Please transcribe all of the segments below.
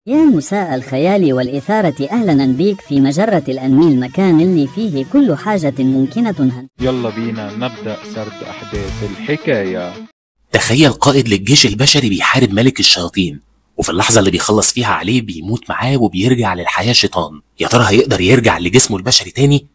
يا مساء الخيال والإثارة، أهلا بيك في مجرة الأنمي، المكان اللي فيه كل حاجة ممكنة. يلا بينا نبدأ سرد أحداث الحكاية. تخيل قائد للجيش البشري بيحارب ملك الشياطين، وفي اللحظة اللي بيخلص فيها عليه بيموت معاه وبيرجع للحياة شيطان. يا ترى هيقدر يرجع لجسمه البشري تاني؟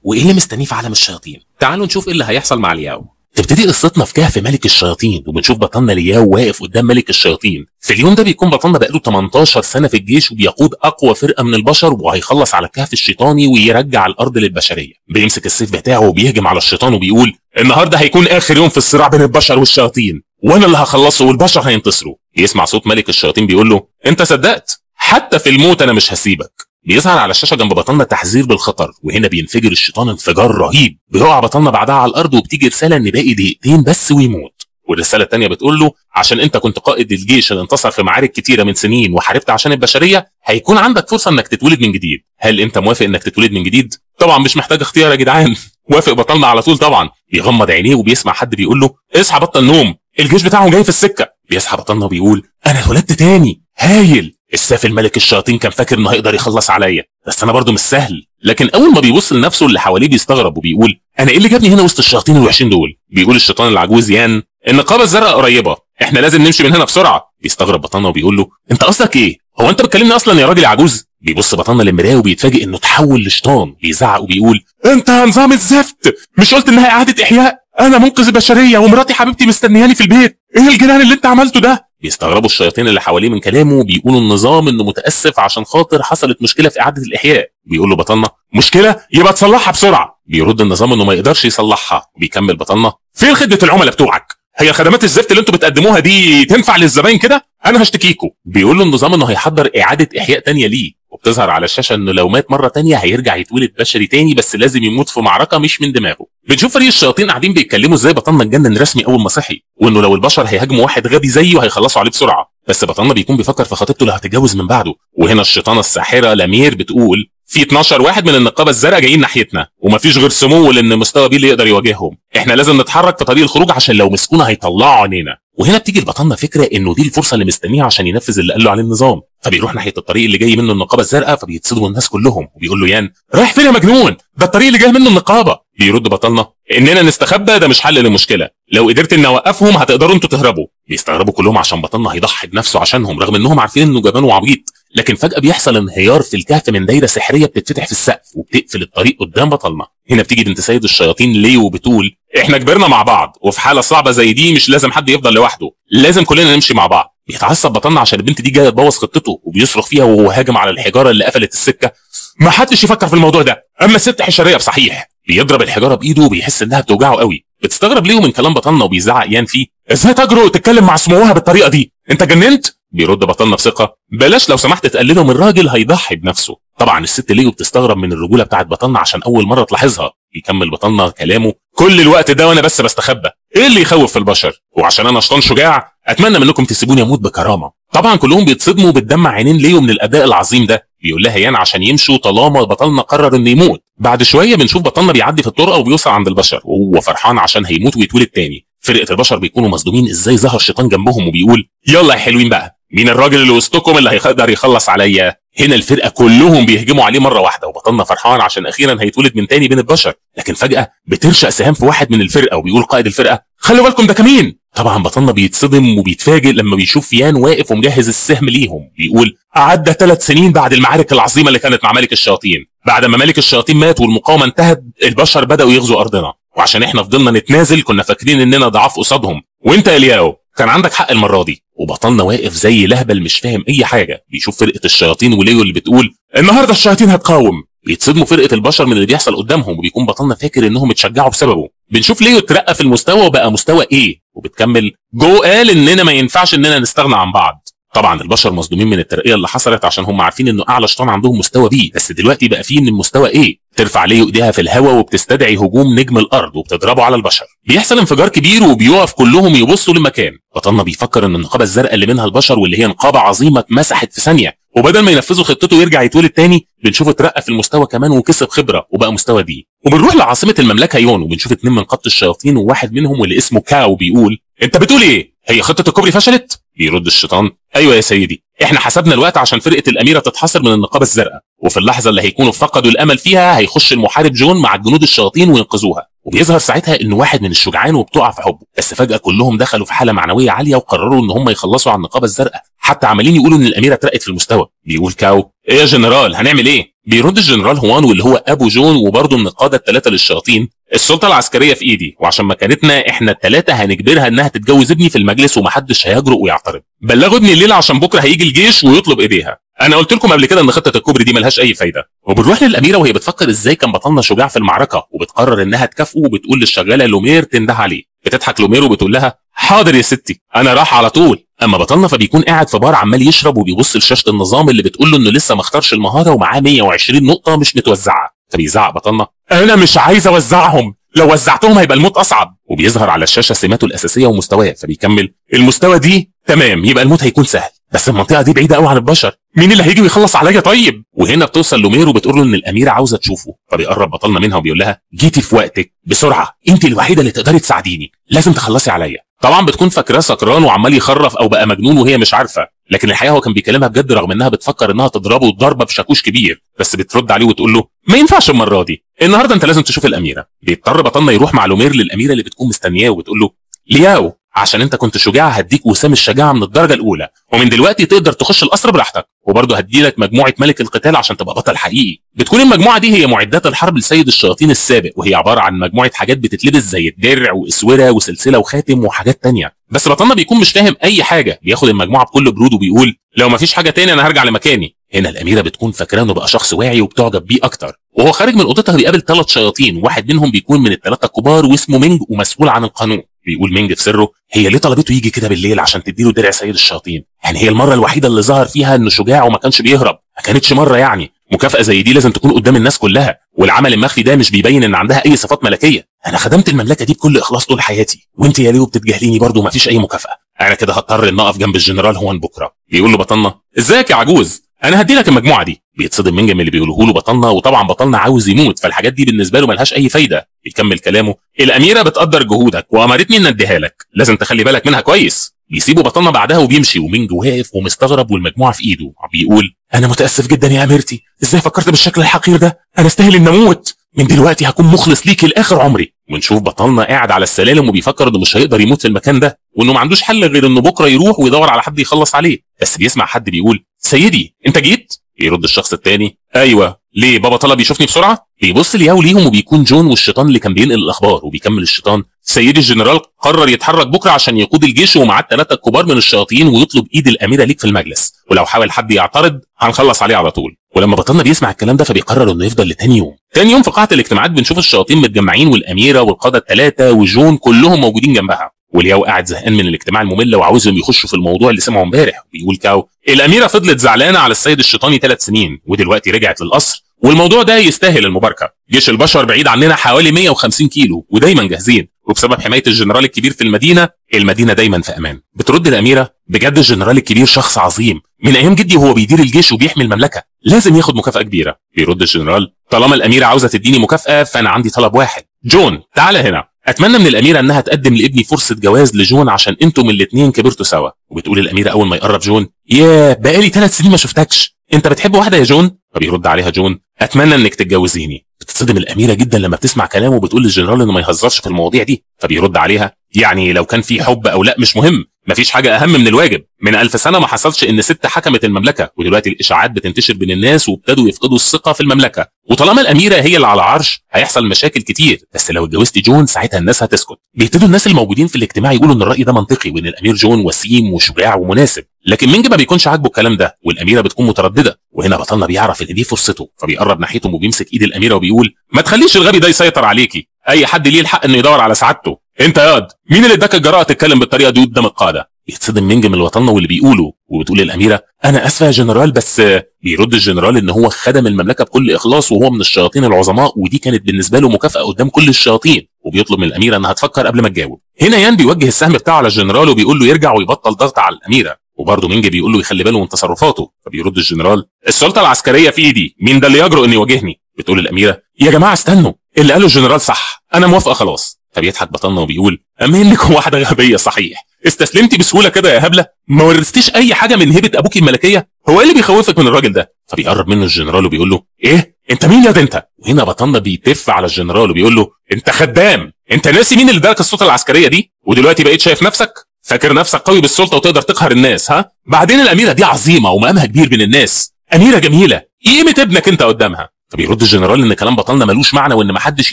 وإيه اللي مستنيه في عالم الشياطين؟ تعالوا نشوف إيه اللي هيحصل مع لياو. تبتدي قصتنا في كهف ملك الشياطين، وبنشوف بطلنا لياو واقف قدام ملك الشياطين. في اليوم ده بيكون بطلنا بقاله 18 سنة في الجيش، وبيقود أقوى فرقة من البشر، وهيخلص على الكهف الشيطاني ويرجع الأرض للبشرية. بيمسك السيف بتاعه وبيهجم على الشيطان وبيقول: النهارده هيكون آخر يوم في الصراع بين البشر والشياطين، وأنا اللي هخلصه والبشر هينتصروا. يسمع صوت ملك الشياطين بيقول له: أنت صدقت؟ حتى في الموت أنا مش هسيبك. بيظهر على الشاشة جنب بطلنا تحذير بالخطر، وهنا بينفجر الشيطان انفجار رهيب. بيقع بطلنا بعدها على الارض، وبتيجي رسالة ان باقي دقيقتين بس ويموت. والرسالة الثانية بتقول له: عشان انت كنت قائد الجيش اللي انتصر في معارك كتيرة من سنين وحاربت عشان البشرية، هيكون عندك فرصة انك تتولد من جديد. هل انت موافق انك تتولد من جديد؟ طبعا مش محتاج اختيار يا جدعان. وافق بطلنا على طول. طبعا بيغمض عينيه وبيسمع حد بيقول له: اصحى بطل نوم، الجيش بتاعهم جاي في السكة. بيصحى بطلنا وبيقول: انا اتولدت تاني، هايل. السافل ملك الشياطين كان فاكر انه هيقدر يخلص عليا، بس انا برضه مش سهل. لكن اول ما بيبص لنفسه اللي حواليه بيستغرب وبيقول: انا ايه اللي جابني هنا وسط الشياطين الوحشين دول؟ بيقول الشيطان العجوز يان: النقابة الزرقاء قريبه، احنا لازم نمشي من هنا بسرعة. بيستغرب بطلنا وبيقول له: انت قصدك ايه؟ هو انت بتكلمني اصلا يا راجل عجوز؟ بيبص بطلنا للمرايه وبيتفاجئ انه اتحول لشيطان. بيزعق وبيقول: انت يا نظام الزفت، مش قلت انها اعاده احياء؟ انا منقذ البشرية ومراتي حبيبتي مستنياني في البيت، ايه الجنان اللي انت عملته ده؟ بيستغربوا الشياطين اللي حواليه من كلامه، وبيقولوا النظام انه متاسف عشان خاطر حصلت مشكلة في اعاده الاحياء. بيقول له بطلنا: مشكلة؟ يبقى تصلحها بسرعة. بيرد النظام انه ما يقدرش يصلحها. بيكمل بطلنا: فين خدمة العملاء بتوعك؟ هي الخدمات الزفت اللي انتوا بتقدموها دي تنفع للزباين كده؟ انا هشتكيكوا. بيقول له النظام انه هيحضر اعاده احياء تانية ليه، وبتظهر على الشاشة انه لو مات مرة تانية هيرجع يتولد بشري تاني، بس لازم يموت في معركة مش من دماغه. بنشوف فريق الشياطين قاعدين بيتكلموا ازاي بطلنا اتجنن رسمي اول ما صحي، وانه لو البشر هيهاجموا واحد غبي زيه هيخلصوا عليه بسرعة. بس بطلنا بيكون بيفكر في خطيبته اللي هتتجوز من بعده. وهنا الشيطانه الساحرة لامير بتقول: في 12 واحد من النقابة الزرقاء جايين ناحيتنا، ومفيش غير سمو لان مستوى بيه اللي يقدر يواجههم. احنا لازم نتحرك في طريق الخروج عشان لو مسكونا هيطلعوا عينينا. وهنا بتيجي لبطلنا فكرة انه دي الفرصة اللي مستنيها عشان ينفذ اللي قال له عليه النظام. فبيروح ناحية الطريق اللي جاي منه النقابة الزرقاء، فبيتصدموا الناس كلهم وبيقول له يان: رايح فين يا مجنون؟ ده الطريق اللي جاي منه النقابة. بيرد بطلنا: اننا نستخبى ده مش حل للمشكلة، لو قدرت ان اوقفهم هتقدروا انتوا تهربوا. بيستغربوا كلهم عشان بطلنا هيضحي بنفسه عشانهم، رغم انهم عارفين انه جبان وعبيط. لكن فجأة بيحصل انهيار في الكهف من دايرة سحرية بتتفتح في السقف وبتقفل الطريق قدام بطلنا. هنا بتيجي بنت سيد الشياطين ليو وبتقول: احنا كبرنا مع بعض، وفي حالة صعبة زي دي مش لازم حد يفضل لوحده، لازم كلنا نمشي مع بعض. بيتعصب بطلنا عشان البنت دي جاية تبوظ خطته، وبيصرخ فيها وهو هاجم على الحجارة اللي قفلت السكة: ما حدش يفكر في الموضوع ده، اما الست حشرية بصحيح. بيضرب الحجارة بايده وبيحس انها بتوجعه قوي. بتستغرب ليه من كلام بطلنا وبيزعق يان فيه: ازاي تجرؤ تتكلم مع سموها بالطريقة دي؟ انت جننت؟ بيرد بطلنا بثقة: بلاش لو سمحت تقلله من راجل هيضحي بنفسه. طبعا الست ليو بتستغرب من الرجولة بتاعت بطلنا عشان اول مرة تلاحظها. بيكمل بطلنا كلامه: كل الوقت ده وانا بس بستخبى، ايه اللي يخوف في البشر؟ وعشان انا شيطان شجاع اتمنى منكم تسيبوني اموت بكرامة. طبعا كلهم بيتصدموا وبتدمع عينين ليو من الاداء العظيم ده. بيقول لها يان عشان يمشوا طالما بطلنا قرر انه يموت. بعد شوية بنشوف بطلنا بيعدي في الطرقه وبيوصل عند البشر وهو فرحان عشان هيموت ويتولد تاني. فرقه البشر بيكونوا مصدومين ازاي ظهر شيطان جنبهم، وبيقول: يلا يا حلوين بقى، مين الراجل اللي وسطكم اللي هيقدر يخلص عليا؟ هنا الفرقة كلهم بيهجموا عليه مرة واحدة، وبطلنا فرحان عشان اخيرا هيتولد من تاني بين البشر. لكن فجاة بترشق سهام في واحد من الفرقة، وبيقول قائد الفرقة: خلوا بالكم ده كمين. طبعا بطلنا بيتصدم وبيتفاجئ لما بيشوف يان واقف ومجهز السهم ليهم. بيقول: عدى 3 سنين بعد المعارك العظيمة اللي كانت مع ملك الشياطين. بعد ما ملك الشياطين مات والمقاومة انتهت، البشر بداوا يغزوا ارضنا، وعشان احنا فضلنا نتنازل كنا فاكرين اننا ضعاف قصادهم، وانت يا لياو كان عندك حق المرة دي. وبطلنا واقف زي لهبل مش فاهم اي حاجة. بيشوف فرقه الشياطين وليو اللي بتقول: النهارده الشياطين هتقاوم. بيتصدموا فرقه البشر من اللي بيحصل قدامهم، وبيكون بطلنا فاكر انهم اتشجعوا بسببه. بنشوف ليو اترقى في المستوى وبقى مستوى ايه، وبتكمل: جو قال اننا ما ينفعش اننا نستغنى عن بعض. طبعا البشر مصدومين من الترقية اللي حصلت عشان هم عارفين انه اعلى شيطان عندهم مستوى B، بس دلوقتي بقى فيه من المستوى A. ترفع ليو ايديها في الهواء وبتستدعي هجوم نجم الارض وبتضربه على البشر. بيحصل انفجار كبير وبيقف كلهم يبصوا للمكان. بطلنا بيفكر ان النقابة الزرقاء اللي منها البشر واللي هي نقابة عظيمة اتمسحت في ثانية، وبدل ما ينفذوا خطته يرجع يتولد تاني، بنشوفه اترقى في المستوى كمان وكسب خبره وبقى مستوى D. وبنروح لعاصمه المملكة يون، وبنشوف 2 من قبط الشياطين وواحد منهم واللي اسمه كاو بيقول: انت بتقول ايه؟ هي خطه الكوبري فشلت؟ بيرد الشيطان: ايوه يا سيدي، احنا حسبنا الوقت عشان فرقه الاميرة تتحاصر من النقابة الزرقاء، وفي اللحظة اللي هيكونوا فقدوا الامل فيها هيخش المحارب جون مع الجنود الشياطين وينقذوها. وبيظهر ساعتها انه واحد من الشجعان وبتقع في حبه، بس فجاة كلهم دخلوا في حاله معنوية عالية وقرروا ان هم يخلصوا على النقابة الزرقاء، حتى عمالين يقولوا ان الاميرة اترقت في المستوى. بيقول كاو: ايه يا جنرال هنعمل ايه؟ بيرد الجنرال هوان واللي هو ابو جون وبرضه من القادة الثلاثة للشياطين: السلطة العسكرية في ايدي، وعشان مكانتنا احنا الثلاثة هنجبرها انها تتجوز ابني في المجلس ومحدش هيجرؤ ويعترض. بلغوا ابني الليلة عشان بكره هيجي الجيش ويطلب ايديها. انا قلت لكم قبل كده ان خطه الكوبري دي ملهاش اي فايده. وبنروح للاميره وهي بتفكر ازاي كان بطلنا شجاع في المعركة، وبتقرر انها تكافئه وبتقول للشغاله لومير تنده عليه. بتضحك لومير وبتقول لها: حاضر يا ستي، انا راح على طول. اما بطلنا فبيكون قاعد في بار عمال يشرب وبيبص لشاشه النظام اللي بتقول له انه لسه ما اختارش المهارة ومعاه 120 نقطة مش متوزعة. فبيزعق بطلنا: انا مش عايز اوزعهم، لو وزعتهم هيبقى الموت اصعب. وبيظهر على الشاشة سماته الاساسية ومستواه، فبيكمل: المستوى دي تمام، يبقى الموت هيكون سهل، بس المنطقة دي بعيدة قوي عن البشر، مين اللي هيجي ويخلص عليا طيب؟ وهنا بتوصل لومير وبتقول له ان الاميرة عاوزه تشوفه. فبيقرب بطلنا منها وبيقول لها: جيتي في وقتك، بسرعة، انت الوحيدة اللي تقدري تساعديني، لازم تخلصي عليا. طبعا بتكون فاكراه سكران وعمال يخرف او بقى مجنون وهي مش عارفه، لكن الحقيقة هو كان بيكلمها بجد رغم انها بتفكر انها تضربه ضربه بشاكوش كبير، بس بترد عليه وتقول له: ما ينفعش المرة دي، النهارده انت لازم تشوف الاميرة. بيضطر بطلنا يروح مع لومير للاميره اللي بتكون مستنياه وبتقول له: لياو، عشان انت كنت شجاع هديك وسام الشجاعة من الدرجة الاولى، ومن دلوقتي تقدر تخش القصر براحتك، وبرضه هديلك مجموعة ملك القتال عشان تبقى بطل حقيقي. بتكون المجموعة دي هي معدات الحرب لسيد الشياطين السابق، وهي عبارة عن مجموعة حاجات بتتلبس زي الدرع واسوره وسلسلة وخاتم وحاجات تانية. بس بطلنا بيكون مش فاهم اي حاجة، بياخد المجموعة بكل برود وبيقول: لو مفيش حاجة تاني انا هرجع لمكاني. هنا الاميرة بتكون فاكره انه بقى شخص واعي وبتعجب بيه اكتر. وهو خارج من اوضتها بيقابل 3 شياطين، واحد منهم بيكون من الثلاثة الكبار واسمه مينج ومسؤول عن القانون. بيقول مينج في سره: هي ليه طلبته يجي كده بالليل عشان تديله درع سيد الشياطين؟ يعني هي المرة الوحيدة اللي ظهر فيها انه شجاع وما كانش بيهرب، ما كانتش مرة يعني مكافاة زي دي لازم تكون قدام الناس كلها، والعمل المخفي ده مش بيبين ان عندها اي صفات ملكية. انا خدمت المملكة دي بكل اخلاص طول حياتي، وانت يا ليو بتتجاهليني برضه ومفيش اي مكافاة. انا كده هضطر ان اقف جنب الجنرال هوان بكره. بيقول له بطلنا: ازيك يا عجوز، انا هدي لك المجموعة دي. بيتصدم مينج من اللي بيقوله له بطلنا، وطبعا بطلنا عاوز يموت، فالحاجات دي بالنسبة له ملهاش اي فايده. بيكمل كلامه: الاميرة بتقدر جهودك وامرتني ان اديها لك، لازم تخلي بالك منها كويس. بيسيبه بطلنا بعدها وبيمشي، ومينج واقف ومستغرب والمجموعة في ايده. بيقول: انا متاسف جدا يا اميرتي، ازاي فكرت بالشكل الحقير ده؟ انا استاهل ان اموت، من دلوقتي هكون مخلص ليكي لاخر عمري. ونشوف بطلنا قاعد على السلالم وبيفكر انه مش هيقدر يموت في المكان ده، وانه ما عندوش حل غير انه بكره يروح ويدور على حد يخلص عليه. بس بيسمع حد بيقول: سيدي انت جيت؟ بيرد الشخص الثاني: ايوه، ليه بابا طلب يشوفني بسرعة؟ بيبص لياو ليهم وبيكون جون والشيطان اللي كان بينقل الاخبار. وبيكمل الشيطان: سيدي الجنرال قرر يتحرك بكره عشان يقود الجيش ومعاه الثلاثة الكبار من الشياطين ويطلب ايد الاميرة ليك في المجلس، ولو حاول حد يعترض هنخلص عليه على طول. ولما بطلنا بيسمع الكلام ده فبيقرر انه يفضل لتاني يوم. تاني يوم في قاعة الاجتماعات بنشوف الشياطين متجمعين، والاميره والقادة الثلاثة وجون كلهم موجودين جنبها. ولياو قاعد زهقان من الاجتماع الممل وعاوزهم يخشوا في الموضوع اللي سمعه امبارح. بيقول كاو: الاميرة فضلت زعلانة على السيد الشيطاني 3 سنين، ودلوقتي رجعت للقصر، والموضوع ده يستاهل المباركة. جيش البشر بعيد عننا حوالي 150 كيلو ودايما جاهزين، وبسبب حماية الجنرال الكبير في المدينة، المدينة دايما في امان. بترد الاميرة: بجد الجنرال الكبير شخص عظيم، من ايام جدي وهو بيدير الجيش وبيحمي المملكة، لازم ياخد مكافاة كبيرة. بيرد الجنرال: طالما الاميرة عاوزه تديني مكافاة فانا عندي طلب واحد، جون تعالى هنا، اتمنى من الاميرة انها تقدم لابني فرصة جواز لجون عشان انتم الاثنين كبرتوا سوا. وبتقول الاميرة اول ما يقرب جون: ياه بقالي 3 سنين ما شفتكش، انت بتحب واحدة يا جون؟ فبيرد عليها جون: اتمنى انك تتجوزيني. بتتصدم الاميرة جدا لما بتسمع كلامه وبتقول للجنرال انه ما يهزرش في المواضيع دي. فبيرد عليها: يعني لو كان في حب او لا مش مهم، مفيش حاجة اهم من الواجب. من 1000 سنة ما حصلش ان ست حكمت المملكة، ودلوقتي الاشاعات بتنتشر بين الناس وابتدوا يفقدوا الثقة في المملكة، وطالما الاميرة هي اللي على العرش هيحصل مشاكل كتير، بس لو اتجوزتي جون ساعتها الناس هتسكت. بيبتدوا الناس الموجودين في الاجتماع يقولوا ان الراي ده منطقي وان الامير جون وسيم وشجاع ومناسب، لكن مينج ما بيكونش عاجبه الكلام ده، والاميره بتكون مترددة. وهنا بطلنا بيعرف ان دي فرصته، فبيقرب ناحيتهم وبيمسك ايد الاميرة وبيقول: ما تخليش الغبي ده يسيطر عليكي، اي حد ليه الحق انه يدور على سعادته. انت ياض مين اللي اداك الجرأة تتكلم بالطريقة دي قدام القادة؟ بيتصدم مينج من بطلنا واللي بيقوله، وبتقول الاميرة: انا اسفه يا جنرال بس. بيرد الجنرال ان هو خدم المملكة بكل اخلاص وهو من الشياطين العظماء، ودي كانت بالنسبة له مكافاة قدام كل الشياطين، وبيطلب من الاميرة انها تفكر قبل ما تجاوب. هنا يان بيوجه السهم بتاعه على الجنرال وبيقول له يرجع ويبطل ضغط على الاميرة، وبرضه مينج بيقول له يخلي باله من تصرفاته. فبيرد الجنرال: السلطة العسكرية في ايدي، مين ده اللي يجرؤ انه يواجهني؟ بتقول الاميرة: يا جماعة استنوا، اللي قاله الجنرال صح، انا موافقة خلاص. فبيضحك بطلنا وبيقول: اما انكم واحدة غبية صحيح، استسلمتي بسهولة كده يا هبلة؟ ما ورثتيش اي حاجة من هبه ابوكي الملكية؟ هو ايه اللي بيخوفك من الراجل ده؟ فبيقرب منه الجنرال وبيقول له ايه؟ انت مين يا ده انت؟ وهنا بطلنا بيتف على الجنرال وبيقول له انت خدام، انت ناسي مين اللي ادالك السلطة العسكرية دي؟ ودلوقتي بقيت شايف نفسك؟ فاكر نفسك قوي بالسلطة وتقدر تقهر الناس؟ ها؟ بعدين الاميرة دي عظيمة ومقامها كبير بين الناس، اميره جميلة، ايه قيمة ابنك انت قدامها؟ فبيرد الجنرال ان كلام بطلنا ملوش معنى وان محدش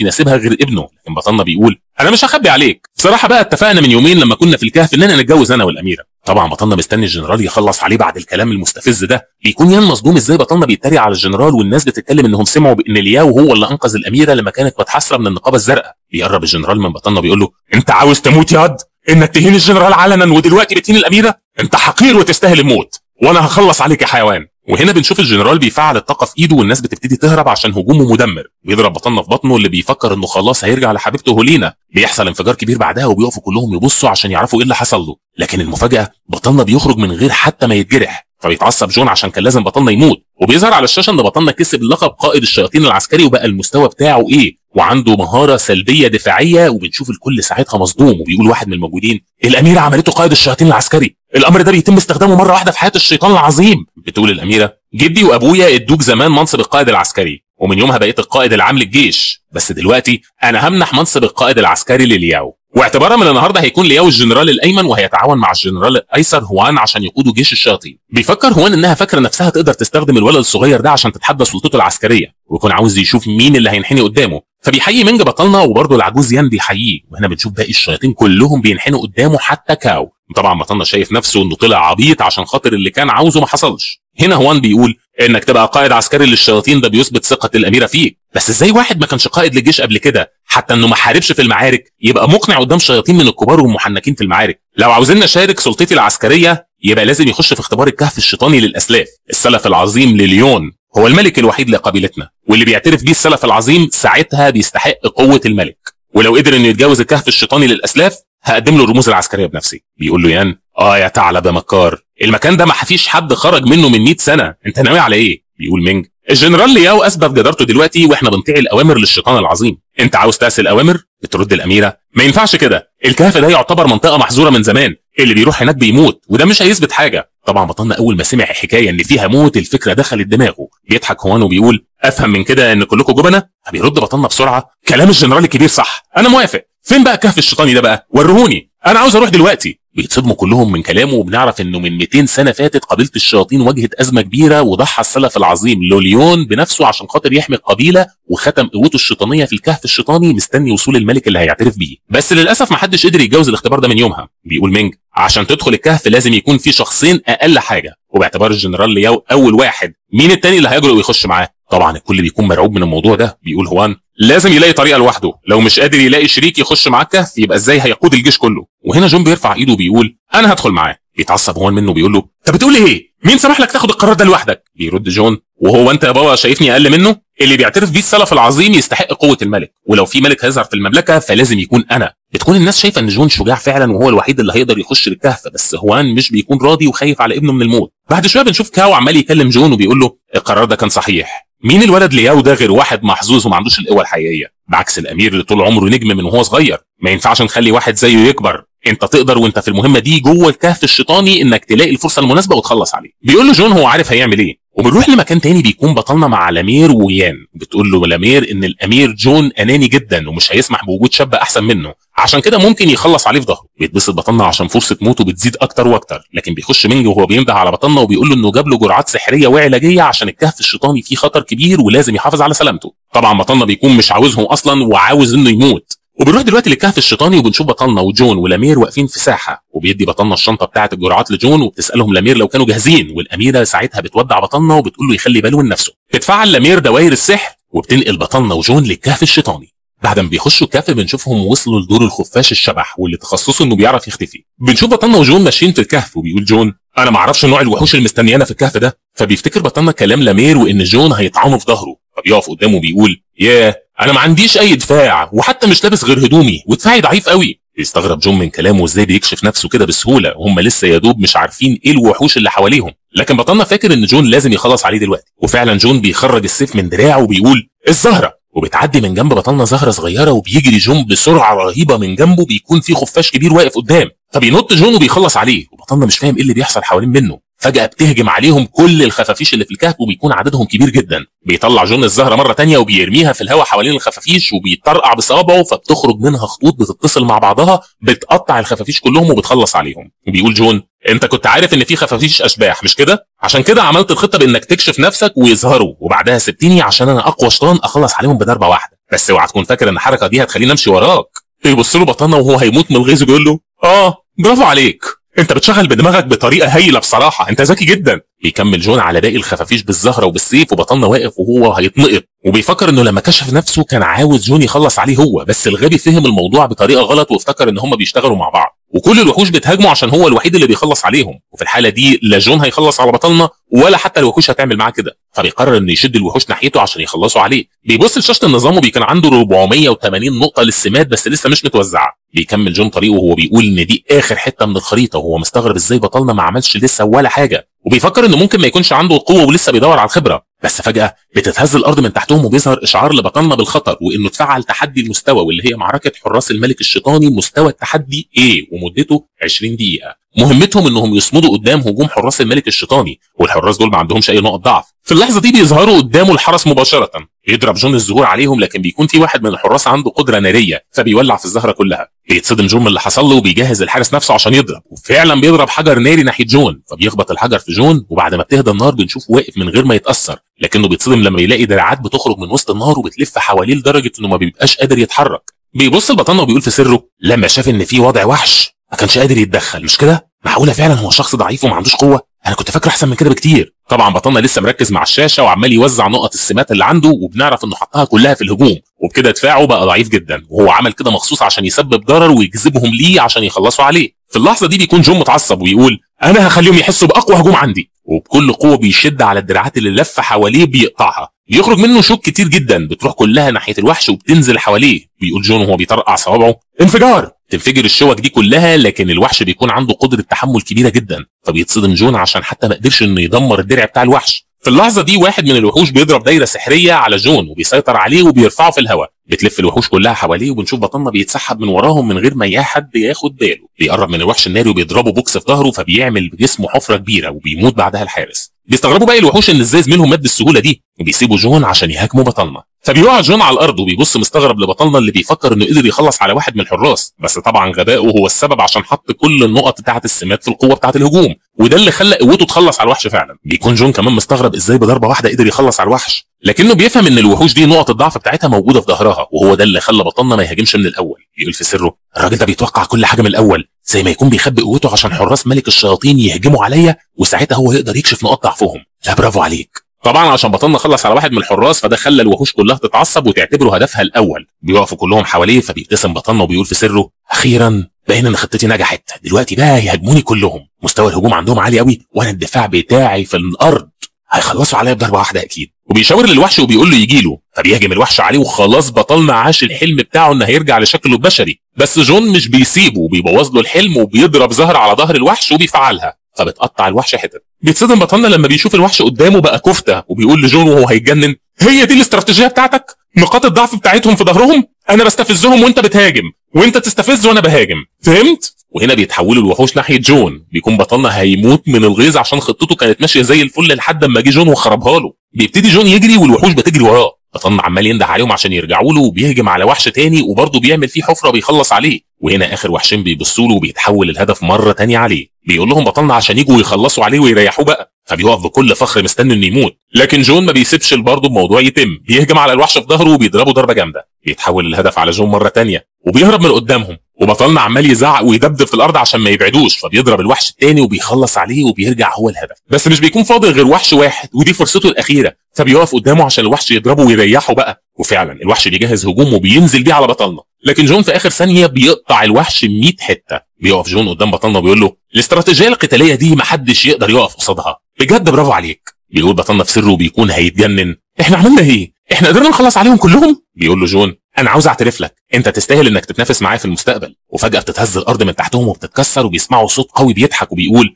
يناسبها غير ابنه. لكن بطلنا بيقول انا مش هخبي عليك، بصراحة بقى اتفقنا من يومين لما كنا في الكهف اننا نتجوز انا والاميره. طبعا بطلنا مستني الجنرال يخلص عليه بعد الكلام المستفز ده. بيكون يان مصدوم ازاي بطلنا بيتريق على الجنرال والناس بتتكلم انهم سمعوا بان لياو هو اللي انقذ الاميرة لما كانت متحسره من النقابة الزرقاء. بيقرب الجنرال من بطلنا بيقول له انت عاوز تموت ياض؟ انك تهين الجنرال علنا ودلوقتي بتهين الاميرة؟ انت حقير وتستاهل الموت، وانا هخلص عليك يا حيوان. وهنا بنشوف الجنرال بيفعل الطاقة في ايده والناس بتبتدي تهرب عشان هجومه مدمر. بيضرب بطلنا في بطنه اللي بيفكر انه خلاص هيرجع لحبيبته هولينا. بيحصل انفجار كبير بعدها وبيقفوا كلهم يبصوا عشان يعرفوا ايه اللي حصل له. لكن المفاجاة بطلنا بيخرج من غير حتى ما يتجرح. فبيتعصب جون عشان كان لازم بطلنا يموت. وبيظهر على الشاشة ان بطلنا كسب لقب قائد الشياطين العسكري وبقى المستوى بتاعه ايه، وعنده مهارة سلبية دفاعية. وبنشوف الكل ساعتها مصدوم وبيقول واحد من الموجودين الاميرة عملته قائد الشياطين العسكري، الامر ده بيتم استخدامه مرة واحدة في حياة الشيطان العظيم. بتقول الاميرة جدي وابويا ادوك زمان منصب القائد العسكري ومن يومها بقيت القائد العام للجيش، بس دلوقتي انا همنح منصب القائد العسكري للياو، واعتبارا من النهارده هيكون لياو الجنرال الايمن وهيتعاون مع الجنرال الايسر هوان عشان يقودوا جيش الشياطين. بيفكر هوان انها فاكره نفسها تقدر تستخدم الولد الصغير ده عشان تتحدى سلطته العسكرية، ويكون عاوز يشوف مين اللي هينحني قدامه. فبيحيي مينج بطلنا وبرضه العجوز يان بيحييه. وهنا بنشوف باقي الشياطين كلهم بينحنوا قدامه حتى كاو. طبعا بطلنا شايف نفسه انه طلع عبيط عشان خاطر اللي كان عاوزه ما حصلش. هنا هوان بيقول انك تبقى قائد عسكري للشياطين ده بيثبت ثقة الاميرة فيك، بس ازاي واحد ما كانش قائد للجيش قبل كده حتى انه ما حاربش في المعارك يبقى مقنع قدام شياطين من الكبار والمحنكين في المعارك؟ لو عاوزين نشارك سلطتي العسكرية يبقى لازم يخش في اختبار الكهف الشيطاني للاسلاف. السلف العظيم لليون هو الملك الوحيد لقبيلتنا، واللي بيعترف بيه السلف العظيم ساعتها بيستحق قوة الملك، ولو قدر انه يتجاوز الكهف الشيطاني للاسلاف هقدم له الرموز العسكرية بنفسي. بيقول له يان اه يا ثعلب يا مكار، المكان ده ما فيش حد خرج منه من 100 سنة، انت ناوي على ايه؟ بيقول مينج الجنرال لياو اثبت جدارته دلوقتي واحنا بنطيع الاوامر للشيطان العظيم، انت عاوز تعصي الاوامر؟ بترد الاميرة ما ينفعش كده، الكهف ده يعتبر منطقة محظورة من زمان، اللي بيروح هناك بيموت وده مش هيثبت حاجة. طبعا بطلنا اول ما سمع حكاية ان فيها موت الفكرة دخلت دماغه. بيضحك هوان وبيقول افهم من كده ان كلكم جبنه؟ بيرد بطلنا بسرعة كلام الجنرال الكبير صح، انا موافق، فين بقى الكهف الشيطاني ده بقى؟ ورهوني، انا عاوز اروح دلوقتي. بيتصدموا كلهم من كلامه، وبنعرف انه من 200 سنة فاتت قبيلة الشياطين واجهت ازمة كبيرة وضحى السلف العظيم لوليون بنفسه عشان خاطر يحمي القبيلة، وختم قوته الشيطانية في الكهف الشيطاني مستني وصول الملك اللي هيعترف بيه. بس للاسف ما حدش قدر يتجاوز الاختبار ده من يومها. بيقول مينج عشان تدخل الكهف لازم يكون في شخصين اقل حاجة، وباعتبار الجنرال لياو اول واحد، مين التاني اللي هيجرؤ ويخش معاه؟ طبعا الكل بيكون مرعوب من الموضوع ده. بيقول هوان لازم يلاقي طريقه لوحده، لو مش قادر يلاقي شريك يخش معاه الكهف يبقى ازاي هيقود الجيش كله؟ وهنا جون بيرفع ايده وبيقول انا هدخل معاه. بيتعصب هوان منه وبيقول له انت بتقول ايه؟ مين سمح لك تاخد القرار ده لوحدك؟ بيرد جون وهو انت يا بابا شايفني اقل منه؟ اللي بيعترف بيه السلف العظيم يستحق قوة الملك، ولو في ملك هيظهر في المملكة فلازم يكون انا. بتكون الناس شايفه ان جون شجاع فعلا وهو الوحيد اللي هيقدر يخش للكهف، بس هوان مش بيكون راضي وخايف على ابنه من الموت. بعد شوية بنشوف كاو عمال يكلم جون وبيقول له القرار ده كان صحيح، مين الولد لياو ده غير واحد محظوظ وما عندوش القوة الحقيقية، بعكس الامير اللي طول عمره نجم من وهو صغير، ما ينفعش نخلي واحد زيه يكبر، انت تقدر وانت في المهمة دي جوه الكهف الشيطاني انك تلاقي الفرصة المناسبة وتخلص عليه. بيقول له جون هو عارف هيعمل ايه. وبنروح لمكان تاني بيكون بطلنا مع لامير ويان. بتقول له لامير ان الامير جون اناني جدا ومش هيسمح بوجود شاب احسن منه، عشان كده ممكن يخلص عليه في ظهره. بيتبسط بطلنا عشان فرصة موته بتزيد اكتر واكتر، لكن بيخش مينج وهو بينده على بطلنا وبيقول له انه جاب له جرعات سحريه وعلاجيه عشان الكهف الشيطاني فيه خطر كبير ولازم يحافظ على سلامته. طبعا بطلنا بيكون مش عاوزهم اصلا وعاوز انه يموت. وبنروح دلوقتي للكهف الشيطاني وبنشوف بطلنا وجون ولامير واقفين في ساحة، وبيدي بطلنا الشنطة بتاعه الجرعات لجون وبتسالهم لامير لو كانوا جاهزين، والاميره ساعتها بتودع بطلنا وبتقول له يخلي باله من نفسه. بتفعل لامير دوائر السحر وبتنقل بطلنا وجون للكهف الشيطاني. بعد ما بيخشوا الكهف بنشوفهم وصلوا لدور الخفاش الشبح واللي تخصصه انه بيعرف يختفي. بنشوف بطلنا وجون ماشيين في الكهف وبيقول جون انا ما اعرفش نوع الوحوش اللي مستنيانا في الكهف ده. فبيفتكر بطلنا كلام لامير وان جون هيطعنه في ظهره، فبيقف قدامه وبيقول ياه انا ما عنديش اي دفاع وحتى مش لابس غير هدومي ودفاعي ضعيف قوي. بيستغرب جون من كلامه ازاي بيكشف نفسه كده بسهولة وهم لسه يا دوب مش عارفين ايه الوحوش اللي حواليهم، لكن بطلنا فاكر ان جون لازم يخلص عليه دلوقتي. وفعلا جون بيخرج السيف من دراعه وبيقول الزهرة، وبتعدي من جنب بطلنا زهره صغيرة، وبيجري جون بسرعة رهيبة من جنبه، بيكون في خفاش كبير واقف قدام، فبينط جون وبيخلص عليه، وبطلنا مش فاهم ايه اللي بيحصل حوالين منه. فجأة بتهجم عليهم كل الخفافيش اللي في الكهف، وبيكون عددهم كبير جدا. بيطلع جون الزهرة مرة تانية وبيرميها في الهواء حوالين الخفافيش، وبيطرقع بصابعه فبتخرج منها خطوط بتتصل مع بعضها، بتقطع الخفافيش كلهم وبتخلص عليهم. وبيقول جون انت كنت عارف ان في خفافيش اشباح مش كده؟ عشان كده عملت الخطة بانك تكشف نفسك ويظهروا، وبعدها سبتني عشان انا اقوى شيطان اخلص عليهم بضربة واحدة، بس اوعى تكون فاكر ان الحركة دي هتخليني امشي وراك. بيبص له بطلنا وهو هيموت من الغيظ وبيقول له اه برافو عليك، انت بتشغل بدماغك بطريقة هايلة بصراحة، انت ذكي جدا. بيكمل جون على باقي الخفافيش بالزهره وبالسيف، وبطلنا واقف وهو هيتنقط، وبيفكر انه لما كشف نفسه كان عاوز جون يخلص عليه هو، بس الغبي فهم الموضوع بطريقة غلط وافتكر ان هم بيشتغلوا مع بعض، وكل الوحوش بتهاجمه عشان هو الوحيد اللي بيخلص عليهم، وفي الحالة دي لا جون هيخلص على بطلنا ولا حتى الوحوش هتعمل معاه كده. فبيقرر انه يشد الوحوش ناحيته عشان يخلصوا عليه. بيبص لشاشه النظام وبيكون عنده 480 نقطة للسمات بس لسه مش متوزعة. بيكمل جون طريقه وهو بيقول ان دي اخر حتة من الخريطة، وهو مستغرب ازاي بطلنا ما عملش لسه ولا حاجة، وبيفكر انه ممكن ما يكونش عنده القوة ولسه بيدور على الخبرة. بس فجاة بتتهز الارض من تحتهم وبيظهر اشعار لبطلنا بالخطر، وانه اتفعل تحدي المستوى واللي هي معركة حراس الملك الشيطاني مستوى التحدي A، ومدته 20 دقيقة. مهمتهم انهم يصمدوا قدام هجوم حراس الملك الشيطاني، والحراس دول ما عندهمش اي نقط ضعف. في اللحظة دي بيظهروا قدامه الحرس مباشرة، يضرب جون الزهور عليهم، لكن بيكون في واحد من الحراس عنده قدره نارية فبيولع في الزهرة كلها. بيتصدم جون من اللي حصل له وبيجهز الحارس نفسه عشان يضرب، وفعلا بيضرب حجر ناري ناحية جون، فبيخبط الحجر في جون، وبعد ما بتهدى النار بنشوفه واقف من غير ما يتاثر، لكنه بيتصدم لما يلاقي دراعات بتخرج من وسط النار وبتلف حواليه لدرجة انه ما بيبقاش قادر يتحرك. بيبص لبطلنا وبيقول في سره لما شاف ان في وضع وحش ما كانش قادر يتدخل، مش كده؟ معقولة فعلا هو شخص ضعيف وما عندوش قوة؟ انا كنت فاكره احسن من كده بكتير. طبعا بطلنا لسه مركز مع الشاشة وعمال يوزع نقط السمات اللي عنده، وبنعرف انه حطها كلها في الهجوم، وبكده دفاعه بقى ضعيف جدا، وهو عمل كده مخصوص عشان يسبب ضرر ويجذبهم ليه عشان يخلصوا عليه. في اللحظة دي بيكون جون متعصب ويقول انا هخليهم يحسوا باقوى هجوم عندي، وبكل قوة بيشد على الدراعات اللي لفه حواليه بيقطعها، بيخرج منه شوك كتير جدا بتروح كلها ناحية الوحش وبتنزل حواليه. بيقول جون وهو بيطرقع صوابعه انفجار، تنفجر الشوك دي كلها، لكن الوحش بيكون عنده قدره تحمل كبيرة جدا، فبيتصدم جون عشان حتى ما قدرش انه يدمر الدرع بتاع الوحش. في اللحظة دي واحد من الوحوش بيضرب دايرة سحريه على جون وبيسيطر عليه وبيرفعه في الهواء، بتلف الوحوش كلها حواليه، وبنشوف بطلنا بيتسحب من وراهم من غير ما حد ياخد باله. بيقرب من الوحش الناري وبيضربه بوكس في ظهره، فبيعمل بجسمه حفره كبيرة وبيموت بعدها الحارس. بيستغربوا باقي الوحوش ان ازاي زميلهم مات بالسهولة دي، وبيسيبوا جون عشان يهاجموا بطلنا. فبيقع جون على الارض وبيبص مستغرب لبطلنا اللي بيفكر انه قدر يخلص على واحد من الحراس، بس طبعا غبائه هو السبب عشان حط كل النقط بتاعه السمات في القوة بتاعه الهجوم، وده اللي خلى قوته تخلص على الوحش فعلا. بيكون جون كمان مستغرب ازاي بضربه واحدة قدر يخلص على الوحش، لكنه بيفهم ان الوحوش دي نقط الضعف بتاعتها موجودة في ظهرها، وهو ده اللي خلى بطلنا ما يهاجمش من الاول. بيقول في سره الراجل ده بيتوقع كل حاجة من الاول، زي ما يكون بيخبي قوته عشان حراس ملك الشياطين يهجموا عليا، وساعتها هو يقدر يكشف نقاط ضعفهم. لا برافو عليك. طبعا عشان بطلنا خلص على واحد من الحراس فده خلى الوحوش كلها تتعصب وتعتبره هدفها الاول. بيقفوا كلهم حواليه، فبيبتسم بطلنا وبيقول في سره اخيرا باين ان خطتي نجحت، دلوقتي بقى يهاجموني كلهم، مستوى الهجوم عندهم عالي قوي وانا الدفاع بتاعي في الارض، هيخلصوا عليا بضربه واحدة اكيد. وبيشاور للوحش وبيقول له يجي له، فبيهاجم الوحش عليه، وخلاص بطلنا عاش الحلم بتاعه ان هيرجع لشكله البشري، بس جون مش بيسيبه وبيبوظ له الحلم وبيضرب زهر على ظهر الوحش وبيفعلها، فبتقطع الوحش حتت. بيتصدم بطلنا لما بيشوف الوحش قدامه بقى كفته، وبيقول لجون وهو هيتجنن هي دي الاستراتيجية بتاعتك؟ نقاط الضعف بتاعتهم في ظهرهم، انا بستفزهم وانت بتهاجم، وانت تستفز وانا بهاجم، فهمت؟ وهنا بيتحولوا الوحوش ناحية جون. بيكون بطلنا هيموت من الغيظ عشان خطته كانت ماشية زي الفل لحد اما جه جون وخربها له. بيبتدي جون يجري والوحوش بتجري وراه، بطلنا عمال ينده عليهم عشان يرجعوا له، وبيهجم على وحش تاني وبرضه بيعمل فيه حفره بيخلص عليه. وهنا اخر وحشين بيبصوا له وبيتحول الهدف مرة تانية عليه. بيقول لهم بطلنا عشان يجوا ويخلصوا عليه ويريحوه بقى، فبيقف بكل فخر مستني انه يموت، لكن جون ما بيسيبش برضه الموضوع يتم، بيهجم على الوحش في ظهره وبيضربه ضربه جامدة. بيتحول الهدف على جون مرة تانية وبيهرب من قدامهم، وبطلنا عمال يزعق ويدبدب في الارض عشان ما يبعدوش، فبيضرب الوحش التاني وبيخلص عليه وبيرجع هو الهدف. بس مش بيكون فاضل غير وحش واحد ودي فرصته الاخيرة، فبيقف قدامه عشان الوحش يضربه ويريحه بقى. وفعلا الوحش بيجهز هجوم وبينزل بيه على بطلنا، لكن جون في اخر ثانية بيقطع الوحش 100 حتة. بيقف جون قدام بطلنا وبيقول له الاستراتيجية القتالية دي محدش يقدر يقف قصادها، بجد برافو عليك. بيقول بطلنا في سره وبيكون هيتجنن، احنا عملنا ايه؟ احنا قدرنا نخلص عليهم كلهم؟ بيقول له جون انا عاوز اعترف لك، انت تستاهل انك تتنافس معايا في المستقبل. وفجاة بتتهز الارض من تحتهم وبتتكسر، وبيسمعوا صوت قوي بيضحك وبيقول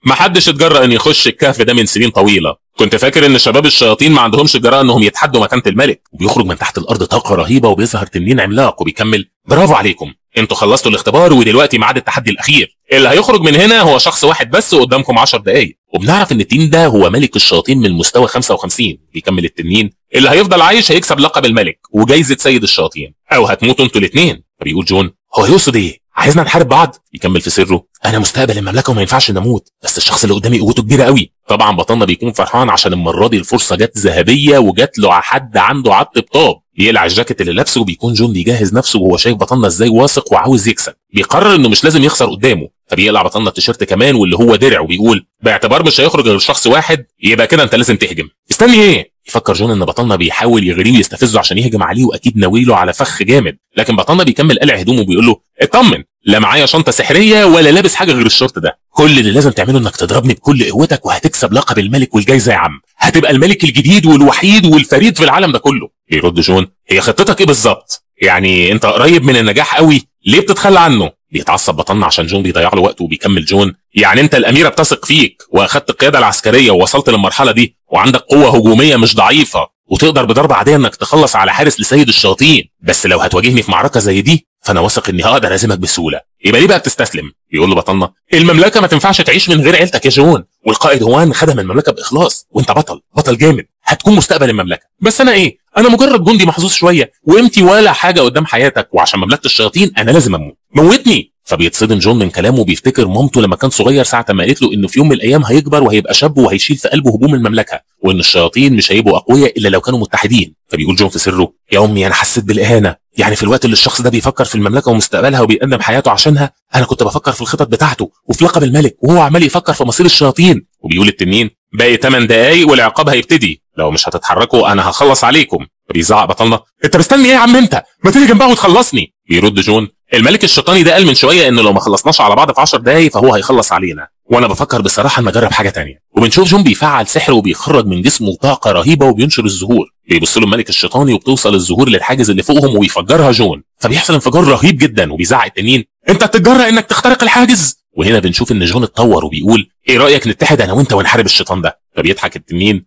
محدش اتجرأ ان يخش الكهف ده من سنين طويلة، كنت فاكر ان شباب الشياطين ما عندهمش الجرأة انهم يتحدوا مكانه الملك. وبيخرج من تحت الارض طاقة رهيبة وبيظهر تنين عملاق وبيكمل برافو عليكم، انتوا خلصتوا الاختبار ودلوقتي ميعاد التحدي الاخير، اللي هيخرج من هنا هو شخص واحد بس وقدامكم 10 دقايق. وبنعرف ان التنين ده هو ملك الشياطين من مستوى 55. بيكمل التنين اللي هيفضل عايش هيكسب لقب الملك وجايزه سيد الشياطين، او هتموتوا انتوا الاثنين. فبيقول جون هو يقصد ايه؟ عايزنا نحارب بعض؟ يكمل في سره انا مستقبل المملكة وما ينفعش نموت، بس الشخص اللي قدامي قوته كبيرة قوي. طبعا بطلنا بيكون فرحان عشان المرة دي الفرصة جت ذهبية وجت له حد عنده عط بطاب. بيقلع الجاكيت اللي لابسه وبيكون جون بيجهز نفسه وهو شايف بطلنا ازاي واثق وعاوز يكسب. بيقرر انه مش لازم يخسر قدامه، فبيقلع بطلنا التيشيرت كمان واللي هو درع، وبيقول باعتبار مش هيخرج غير شخص واحد يبقى كده انت لازم تهجم. استني ايه؟ يفكر جون ان بطلنا بيحاول يغريه ويستفزه عشان يهجم عليه واكيد ناويله على فخ جامد، لكن بطلنا بيكمل قلع هدومه وبيقول له اطمن، لا معايا شنطه سحريه ولا لابس حاجة غير الشورت ده، كل اللي لازم تعمله انك تضربني بكل قوتك وهتكسب لقب الملك والجايزه يا عم، هتبقى الملك الجديد والوحيد والفريد في العالم ده كله. بيرد جون هي خطتك ايه بالظبط؟ يعني انت قريب من النجاح قوي، ليه بتتخلى عنه؟ بيتعصب بطلنا عشان جون بيضيع له وقته، وبيكمل جون يعني انت الاميرة بتثق فيك واخدت القيادة العسكرية ووصلت للمرحلة دي وعندك قوة هجومية مش ضعيفة وتقدر بضربه عادية انك تخلص على حارس لسيد الشياطين، بس لو هتواجهني في معركة زي دي فانا واثق اني هقدر اهزمك بسهولة، يبقى ليه بقى بتستسلم؟ بيقول له بطلنا المملكة ما تنفعش تعيش من غير عيلتك يا جون، والقائد هوان خدم المملكة باخلاص، وانت بطل، بطل جامد، هتكون مستقبل المملكة، بس انا ايه؟ انا مجرد جندي محظوظ شوية وقيمتي ولا حاجة قدام حياتك، وعشان مملكة الشياطين انا لازم اموت، موتني. فبيتصدم جون من كلامه وبيفتكر مامته لما كان صغير ساعة ما قالت له انه في يوم من الايام هيكبر وهيبقى شاب وهيشيل في قلبه هجوم المملكة، وان الشياطين مش هيبقوا اقوياء الا لو كانوا متحدين. فبيقول جون في سره يا امي انا حسيت بالاهانه، يعني في الوقت اللي الشخص ده بيفكر في المملكة ومستقبلها وبيقدم حياته عشانها، انا كنت بفكر في الخطط بتاعته وفي لقب الملك، وهو عمال يفكر في مصير الشياطين. وبيقول التنين باقي 8 دقايق والعقاب هيبتدي، لو مش هتتحركوا انا هخلص عليكم. فبيزعق بطلنا انت مستني ايه يا عم انت؟ ما تيجي جنبها وتخلصني. بيرد جون الملك الشيطاني ده قال من شوية انه لو ما خلصناش على بعض في 10 دقايق فهو هيخلص علينا، وانا بفكر بصراحة ان اجرب حاجة تانية. وبنشوف جون بيفعل سحر وبيخرج من جسمه طاقة رهيبة وبينشر الزهور. بيبص له الملك الشيطاني وبتوصل الزهور للحاجز اللي فوقهم وبيفجرها جون، فبيحصل انفجار رهيب جدا. وبيزعق التنين انت بتتجرأ انك تخترق الحاجز؟ وهنا بنشوف ان جون اتطور وبيقول ايه رايك نتحد انا وانت ونحارب الشيطان ده؟ فبيضحك التنين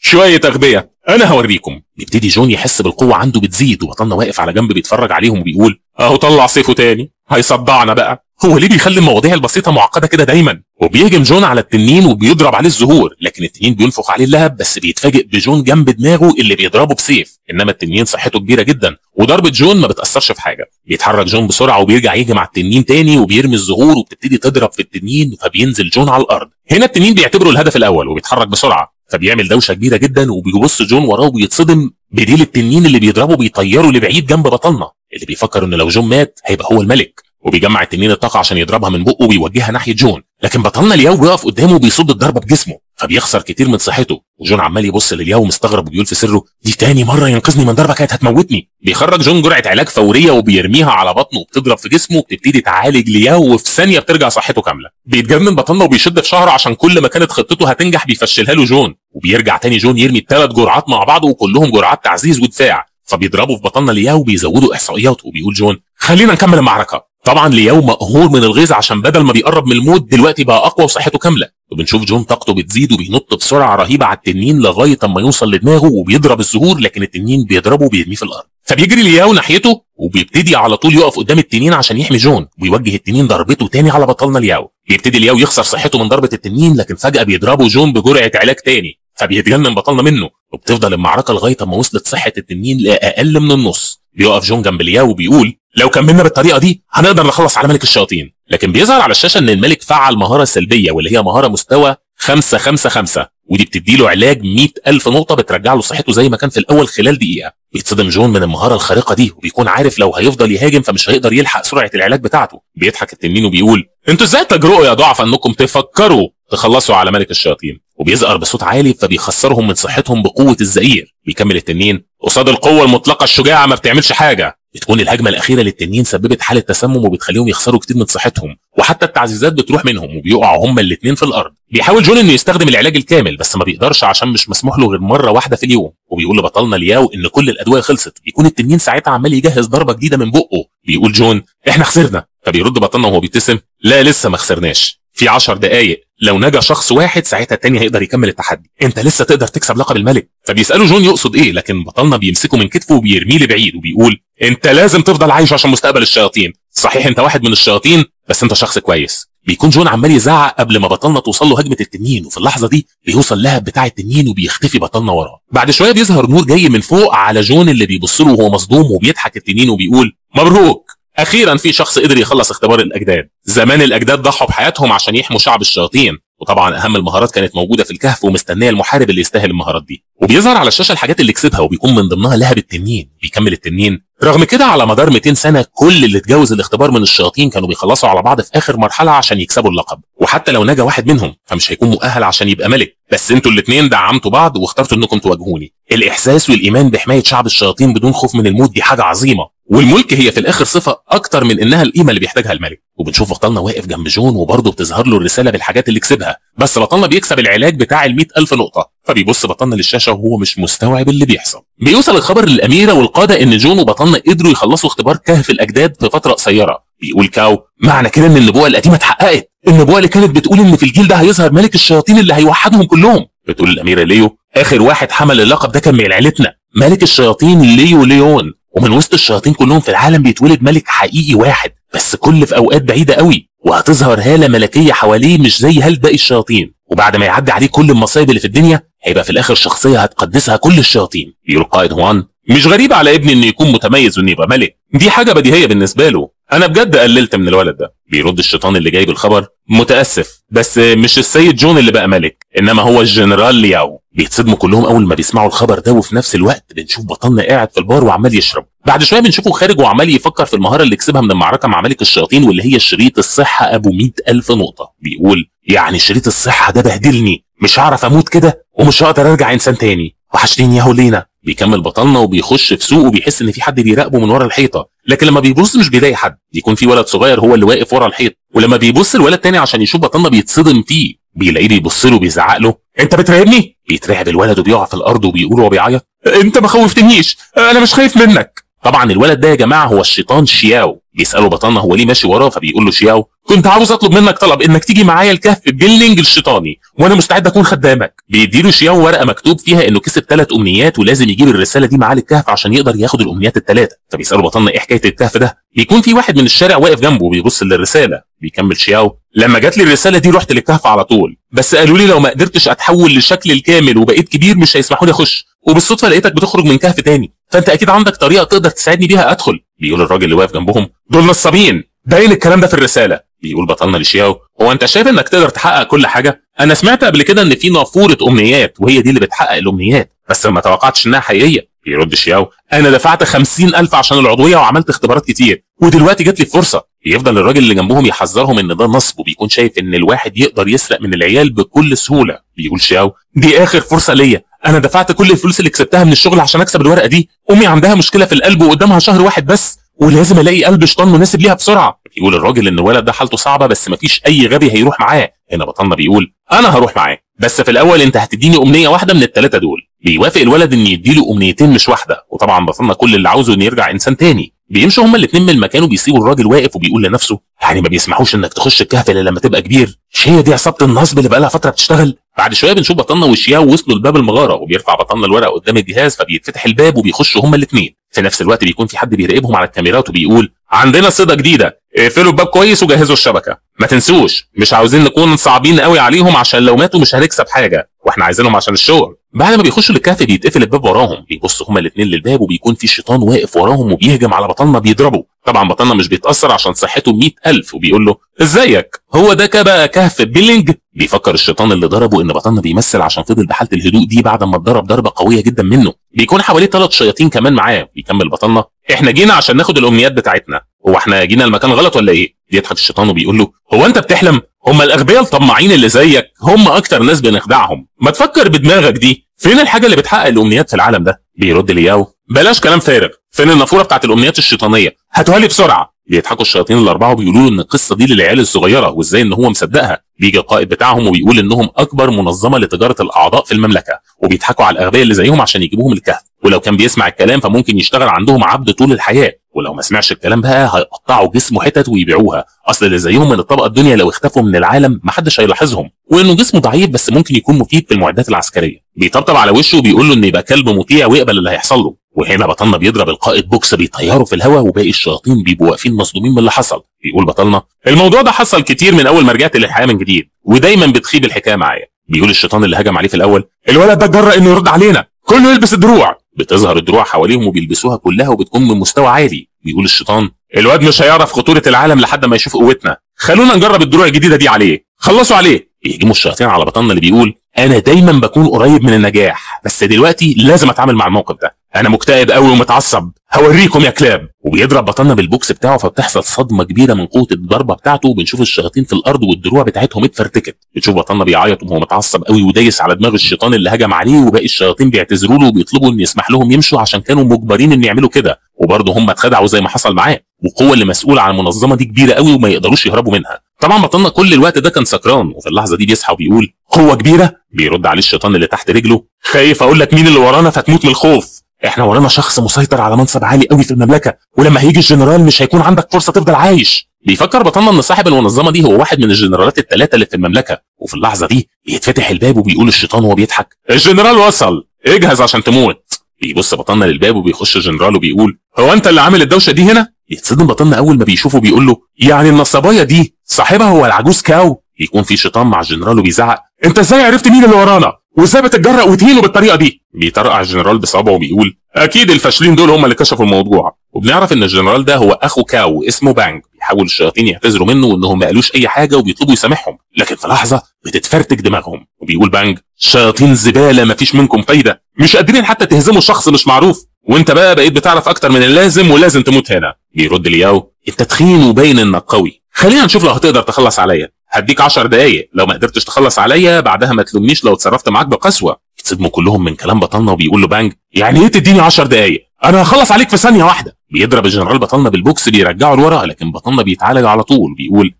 شوية اغبياء انا هوريكم. بيبتدي جون يحس بالقوة عنده بتزيد، وبطلنا واقف على جنب بيتفرج عليهم وبيقول اهو طلع سيفه تاني هيصدعنا بقى، هو ليه بيخلي المواضيع البسيطة معقدة كده دايما؟ وبيهجم جون على التنين وبيضرب عليه الزهور، لكن التنين بينفخ عليه اللهب، بس بيتفاجئ بجون جنب دماغه اللي بيضربه بسيف، انما التنين صحته كبيرة جدا وضربه جون ما بتاثرش في حاجة. بيتحرك جون بسرعة وبيرجع يهجم على التنين تاني وبيرمي الزهور وبتبتدي تضرب في التنين، فبينزل جون على الارض. هنا التنين بيعتبره الهدف الاول وبيتحرك بسرعة، فبيعمل دوشه كبيرة جدا، وبيبص جون وراه وبيتصدم بديل التنين اللي بيضربه بيطيره لبعيد جنب بطلنا اللي بيفكر انه لو جون مات هيبقى هو الملك. وبيجمع التنين الطاقة عشان يضربها من بقه وبيوجهها ناحية جون، لكن بطلنا لياو بيقف قدامه وبيصد الضربة بجسمه، فبيخسر كتير من صحته. وجون عمال يبص للياو مستغرب وبيقول في سره دي تاني مرة ينقذني من ضربه كانت هتموتني. بيخرج جون جرعة علاج فورية وبيرميها على بطنه وبتضرب في جسمه وبتبتدي تعالج لياو، وفي ثانية بترجع صحته كاملة. بيتجنن بطلنا وبيشد في شعره عشان كل ما كانت خطته هتنجح بيفشلها له جون. وبيرجع تاني جون يرمي 3 جرعات مع بعض وكلهم جرعات تعزيز ودفاع، فبيضربوا في بطلنا لياو وبيزودوا احصائياته. وبيقول جون خلينا نكمل المعركة. طبعا لياو مقهور من الغيظ عشان بدل ما بيقرب من الموت دلوقتي بقى اقوى وصحته كاملة. وبنشوف جون طاقته بتزيد وبينط بسرعة رهيبة على التنين لغاية اما يوصل لدماغه وبيضرب الزهور، لكن التنين بيضربه وبيرميه في الارض. فبيجري لياو ناحيته وبيبتدي على طول يقف قدام التنين عشان يحمي جون، ويوجه التنين ضربته تاني على بطلنا لياو. بيبتدي لياو يخسر صحته من ضربه التنين، لكن فجاة بيضربه جون بجرعه علاج تاني، فبيتجنن بطلنا منه. وبتفضل المعركة لغاية اما وصلت صحة التنين لاقل من النص. بيقف جون جنب لياو وبيقول لو كملنا بالطريقة دي هنقدر نخلص على ملك الشياطين. لكن بيظهر على الشاشة ان الملك فعل مهارة سلبية واللي هي مهارة مستوى 555، ودي بتدي له علاج 100,000 نقطة بترجع له صحته زي ما كان في الاول خلال دقيقة. بيتصدم جون من المهارة الخارقة دي، وبيكون عارف لو هيفضل يهاجم فمش هيقدر يلحق سرعة العلاج بتاعته. بيضحك التنين وبيقول انتوا ازاي تجرؤوا يا ضعف انكم تفكروا تخلصوا على ملك الشياطين؟ وبيزقر بصوت عالي فبيخسرهم من صحتهم بقوة الزئير. بيكمل التنين قصاد القوة المطلقة الشجاعة ما بتعملش حاجة. بتكون الهجمة الاخيرة للتنين سببت حاله تسمم وبتخليهم يخسروا كتير من صحتهم، وحتى التعزيزات بتروح منهم وبيقعوا هما الاثنين في الارض. بيحاول جون انه يستخدم العلاج الكامل بس ما بيقدرش عشان مش مسموح له غير مرة واحدة في اليوم. وبيقول لبطلنا لياو ان كل الادوية خلصت. بيكون التنين ساعتها عمال يجهز ضربه جديدة من بقه. بيقول جون احنا خسرنا، فبيرد بطلنا وهو بيبتسم لا لسه ما خسرناش. في 10 دقائق، لو نجا شخص واحد ساعتها التاني هيقدر يكمل التحدي، انت لسه تقدر تكسب لقب الملك. فبيساله جون يقصد ايه، لكن بطلنا بيمسكه من كتفه وبيرميه لبعيد وبيقول انت لازم تفضل عايش عشان مستقبل الشياطين، صحيح انت واحد من الشياطين بس انت شخص كويس. بيكون جون عمال يزعق قبل ما بطلنا توصل له هجمة التنين، وفي اللحظة دي بيوصل لهب بتاع التنين وبيختفي بطلنا وراه. بعد شوية بيظهر نور جاي من فوق على جون اللي بيبص له وهو مصدوم، وبيضحك التنين وبيقول مبروك، اخيرا في شخص قدر يخلص اختبار الاجداد. زمان الاجداد ضحوا بحياتهم عشان يحموا شعب الشياطين، وطبعا اهم المهارات كانت موجودة في الكهف ومستنيه المحارب اللي يستاهل المهارات دي. وبيظهر على الشاشة الحاجات اللي كسبها، وبيكون من ضمنها لهب التنين. بيكمل التنين رغم كده على مدار 200 سنة كل اللي اتجاوز الاختبار من الشياطين كانوا بيخلصوا على بعض في اخر مرحلة عشان يكسبوا اللقب، وحتى لو نجا واحد منهم فمش هيكون مؤهل عشان يبقى ملك، بس انتوا الاثنين دعمتوا بعض واخترتوا انكم تواجهوني. الاحساس والايمان بحمايه شعب الشياطين بدون خوف من الموت دي حاجة عظيمة، والملك هي في الاخر صفة اكتر من انها القيمة اللي بيحتاجها الملك. وبنشوف بطلنا واقف جنب جون وبرضه بتظهر له الرسالة بالحاجات اللي كسبها، بس بطلنا بيكسب العلاج بتاع ال 100,000 نقطة. فبيبص بطلنا للشاشه وهو مش مستوعب اللي بيحصل. بيوصل الخبر للاميره والقادة ان جون وبطلنا قدروا يخلصوا اختبار كهف الاجداد في فترة قصيرة. بيقول كاو معنى كده ان النبوة القديمة اتحققت، النبوة اللي كانت بتقول ان في الجيل ده هيظهر ملك الشياطين اللي هيوحدهم كلهم. بتقول الاميرة ليو اخر واحد حمل اللقب ده كان من عيلتنا، ملك الشياطين ليو ليون، ومن وسط الشياطين كلهم في العالم بيتولد ملك حقيقي واحد بس، كل في اوقات بعيدة قوي، وهتظهر هاله ملكية حواليه مش زي هاله باقي الشياطين، وبعد ما يعدي عليه كل المصايب اللي في الدنيا هيبقى في الاخر شخصية هتقدسها كل الشياطين. بيقول قائد هوان مش غريب على ابني انه يكون متميز وانه يبقى ملك، دي حاجة بديهية بالنسبة له، انا بجد قللت من الولد ده. بيرد الشيطان اللي جايب الخبر متاسف بس مش السيد جون اللي بقى ملك، انما هو الجنرال لياو. بيتصدموا كلهم اول ما بيسمعوا الخبر ده، وفي نفس الوقت بنشوف بطلنا قاعد في البار وعمال يشرب. بعد شوية بنشوفه خارج وعمال يفكر في المهارة اللي كسبها من المعركة مع ملك الشياطين واللي هي شريط الصحة ابو 100,000 نقطة. بيقول يعني شريط الصحة ده بهدلني، مش هعرف اموت كده ومش هقدر ارجع انسان تاني، وحشتيني يا هولينا. بيكمل بطلنا وبيخش في سوق وبيحس ان في حد بيراقبه من ورا الحيطة، لكن لما بيبص مش بيلاقي حد، بيكون في ولد صغير هو اللي واقف ورا الحيط، ولما بيبص الولد تاني عشان يشوف بطلنا بيتصدم فيه، بيلاقيه بيبص له وبيزعق له انت بتراقبني؟ بيترعب الولد وبيقع في الارض وبيقول وهو بيعيط انت ما خوفتنيش، انا مش خايف منك. طبعا الولد ده يا جماعة هو الشيطان شياو. بيساله بطلنا هو ليه ماشي وراه، فبيقول له شياو كنت عاوز اطلب منك طلب انك تيجي معايا الكهف بيلينج الشيطاني وانا مستعد اكون خدامك. بيديله شياو ورقة مكتوب فيها انه كسب 3 امنيات ولازم يجيب الرسالة دي معاه للكهف عشان يقدر ياخد الامنيات الثلاثة. فبيساله بطلنا ايه حكاية الكهف ده؟ بيكون في واحد من الشارع واقف جنبه وبيبص للرسالة. بيكمل شياو لما جات لي الرسالة دي رحت للكهف على طول، بس قالوا لي لو ما قدرتش اتحول لشكل الكامل وبقيت كبير مش هيسمحوا لي اخش، وبالصدفه لقيتك بتخرج من كهف تاني، فانت اكيد عندك طريقه تقدر تساعدني بيها ادخل. بيقول الراجل اللي واقف جنبهم دول نصابين، باين الكلام ده في الرسالة. بيقول بطلنا لشياو هو انت شايف انك تقدر تحقق كل حاجة؟ انا سمعت قبل كده ان في نافورة امنيات وهي دي اللي بتحقق الامنيات، بس ما توقعتش انها حقيقية. بيرد شياو انا دفعت 50,000 عشان العضوية وعملت اختبارات كتير ودلوقتي جات لي فرصة. بيفضل الراجل اللي جنبهم يحذرهم ان ده نصب، وبيكون شايف ان الواحد يقدر يسرق من العيال بكل سهولة. بيقول شياو دي اخر فرصة ليا، انا دفعت كل الفلوس اللي كسبتها من الشغل عشان اكسب الورقة دي، امي عندها مشكلة في القلب وقدامها شهر واحد بس ولازم الاقي قلب شيطان مناسب ليها بسرعة. بيقول الراجل ان الولد ده حالته صعبة بس مفيش اي غبي هيروح معاه. هنا بطلنا بيقول انا هروح معاه، بس في الاول انت هتديني امنية واحدة من الثلاثة دول. بيوافق الولد ان يديله امنيتين مش واحدة، وطبعا بطلنا كل اللي عاوزه انه يرجع انسان تاني. بيمشوا هما الاثنين من المكان وبيسيبوا الراجل واقف وبيقول لنفسه يعني ما بيسمحوش انك تخش الكهف الا لما تبقى كبير، مش هي دي عصابة النصب اللي بقالها فترة بتشتغل؟ بعد شوية بنشوف بطلنا وشياو وصلوا لباب المغارة، وبيرفع بطلنا الورقة قدام الجهاز فبيتفتح الباب وبيخشوا هما الاثنين. في نفس الوقت بيكون في حد بيراقبهم على الكاميرات وبيقول عندنا صيده جديدة، اقفلوا الباب كويس وجهزوا الشبكة، ما تنسوش مش عاوزين نكون صعبين قوي عليهم عشان لو ماتوا مش هنكسب حاجة واحنا عايزينهم عشان الشغل. بعد ما بيخشوا للكهف بيتقفل الباب وراهم، بيبصوا هما الاثنين للباب وبيكون في شيطان واقف وراهم وبيهجم على بطلنا بيضربه. طبعا بطلنا مش بيتاثر عشان صحته 100,000 وبيقول له ازيك، هو ده بقى كهف بيلينج؟ بيفكر الشيطان اللي ضربه ان بطلنا بيمثل عشان فضل بحاله الهدوء دي بعد ما اتضرب ضربه قوية جدا منه. بيكون حواليه 3 شياطين كمان معاه. بيكمل بطلنا احنا جينا عشان ناخد الامنيات بتاعتنا، هو احنا جينا المكان غلط ولا ايه؟ بيضحك الشيطان وبيقول له هو انت بتحلم؟ هم الاغبياء الطماعين اللي زيك هم اكتر ناس بنخدعهم، ما تفكر بدماغك دي، فين الحاجة اللي بتحقق الامنيات في العالم ده؟ بيرد لياو بلاش كلام فارغ، فين النافوره بتاعت الامنيات الشيطانية؟ هاتوها لي بسرعة. بيضحكوا الشياطين الاربعة وبيقولوا له ان القصة دي للعيال الصغيرة وازاي ان هو مصدقها. بيجي القائد بتاعهم وبيقول انهم اكبر منظمة لتجاره الاعضاء في المملكة، وبيضحكوا على الاغبياء اللي زيهم عشان يجيبوهم الكهف، ولو كان بيسمع الكلام فممكن يشتغل عندهم عبد طول الحياة، ولو ما سمعش الكلام بقى هيقطعوا جسمه حتت ويبيعوها، اصل اللي زيهم من الطبقة الدنيا لو اختفوا من العالم محدش هيلاحظهم، وانه جسمه ضعيف بس ممكن يكون مفيد في المعدات العسكرية. بيطبطب على وشه وبيقول له انه يبقى كلب مطيع ويقبل اللي هيحصل له. وهنا بطلنا بيضرب القائد بوكس بيطيره في الهواء، وباقي الشياطين بيبقوا واقفين مصدومين من اللي حصل. بيقول بطلنا الموضوع ده حصل كتير من اول ما رجعت للحياة من جديد، ودايما بتخيب الحكاية معايا. بيقول الشيطان اللي هجم عليه في الاول الولد ده اتجرأ انه يرد علينا، كله يلبس الدروع. بتظهر الدروع حواليهم وبيلبسوها كلها وبتكون من مستوى عالي. بيقول الشيطان الواد مش هيعرف خطورة العالم لحد ما يشوف قوتنا، خلونا نجرب الدروع الجديدة دي عليه، خلصوا عليه. بيهجموا الشياطين على بطلنا اللي بيقول انا دايما بكون قريب من النجاح، بس دلوقتي لازم اتعامل مع الموقف ده، انا مكتئب قوي ومتعصب، هوريكم يا كلاب. وبيضرب بطلنا بالبوكس بتاعه، فبتحصل صدمة كبيرة من قوة الضربة بتاعته، وبنشوف الشياطين في الارض والدروع بتاعتهم اتفرتكت. بنشوف بطلنا بيعيط وهو متعصب قوي ودايس على دماغ الشيطان اللي هجم عليه، وباقي الشياطين بيعتذروا له وبيطلبوا ان يسمح لهم يمشوا عشان كانوا مجبرين ان يعملوا كده، وبرضه هم اتخدعوا زي ما حصل معاه، والقوه اللي مسؤولة عن المنظمة دي كبيرة قوي وما يقدروش يهربوا منها. طبعا بطلنا كل الوقت ده كان سكران، وفي اللحظة دي بيصحى وبيقول قوة كبيرة. بيرد عليه الشيطان اللي تحت رجله خايف اقول لك مين اللي ورانا فتموت من الخوف، احنا ورانا شخص مسيطر على منصب عالي قوي في المملكة، ولما هيجي الجنرال مش هيكون عندك فرصة تفضل عايش. بيفكر بطلنا ان صاحب المنظمة دي هو واحد من الجنرالات الثلاثة اللي في المملكة، وفي اللحظة دي بيتفتح الباب وبيقول الشيطان وهو بيضحك الجنرال وصل، اجهز عشان تموت. بيبص بطلنا للباب وبيخش الجنرال وبيقول هو انت اللي عامل الدوشة دي هنا؟ يتصدم بطلنا اول ما بيشوفه بيقول له يعني النصابيه دي صاحبها هو العجوز كاو. بيكون في شيطان مع الجنرال وبيزعق انت ازاي عرفت مين اللي ورانا؟ وازاي بتتجرأ وتهينه بالطريقة دي؟ بيطرقع الجنرال بصابعه وبيقول اكيد الفاشلين دول هم اللي كشفوا الموضوع. وبنعرف ان الجنرال ده هو اخو كاو اسمه بانج. بيحاول الشياطين يعتذروا منه وانهم ما قالوش اي حاجة وبيطلبوا يسامحهم، لكن في لحظة بتتفرتك دماغهم وبيقول بانج شياطين زبالة مفيش منكم فايده، مش قادرين حتى تهزموا شخص مش معروف، وانت بقى بقيت بتعرف اكتر من اللازم ولازم تموت هنا. بيرد لياو انت تخين وباين انك قوي، خلينا نشوف لو هتقدر تخلص عليا، هديك 10 دقايق، لو ما قدرتش تخلص عليا بعدها ما تلومنيش لو اتصرفت معاك بقسوه. يتصدموا كلهم من كلام بطلنا وبيقول له بانج يعني ايه تديني 10 دقايق؟ انا هخلص عليك في ثانية واحدة. بيضرب الجنرال بطلنا بالبوكس بيرجعه لورا، لكن بطلنا بيتعالج على طول. بيقول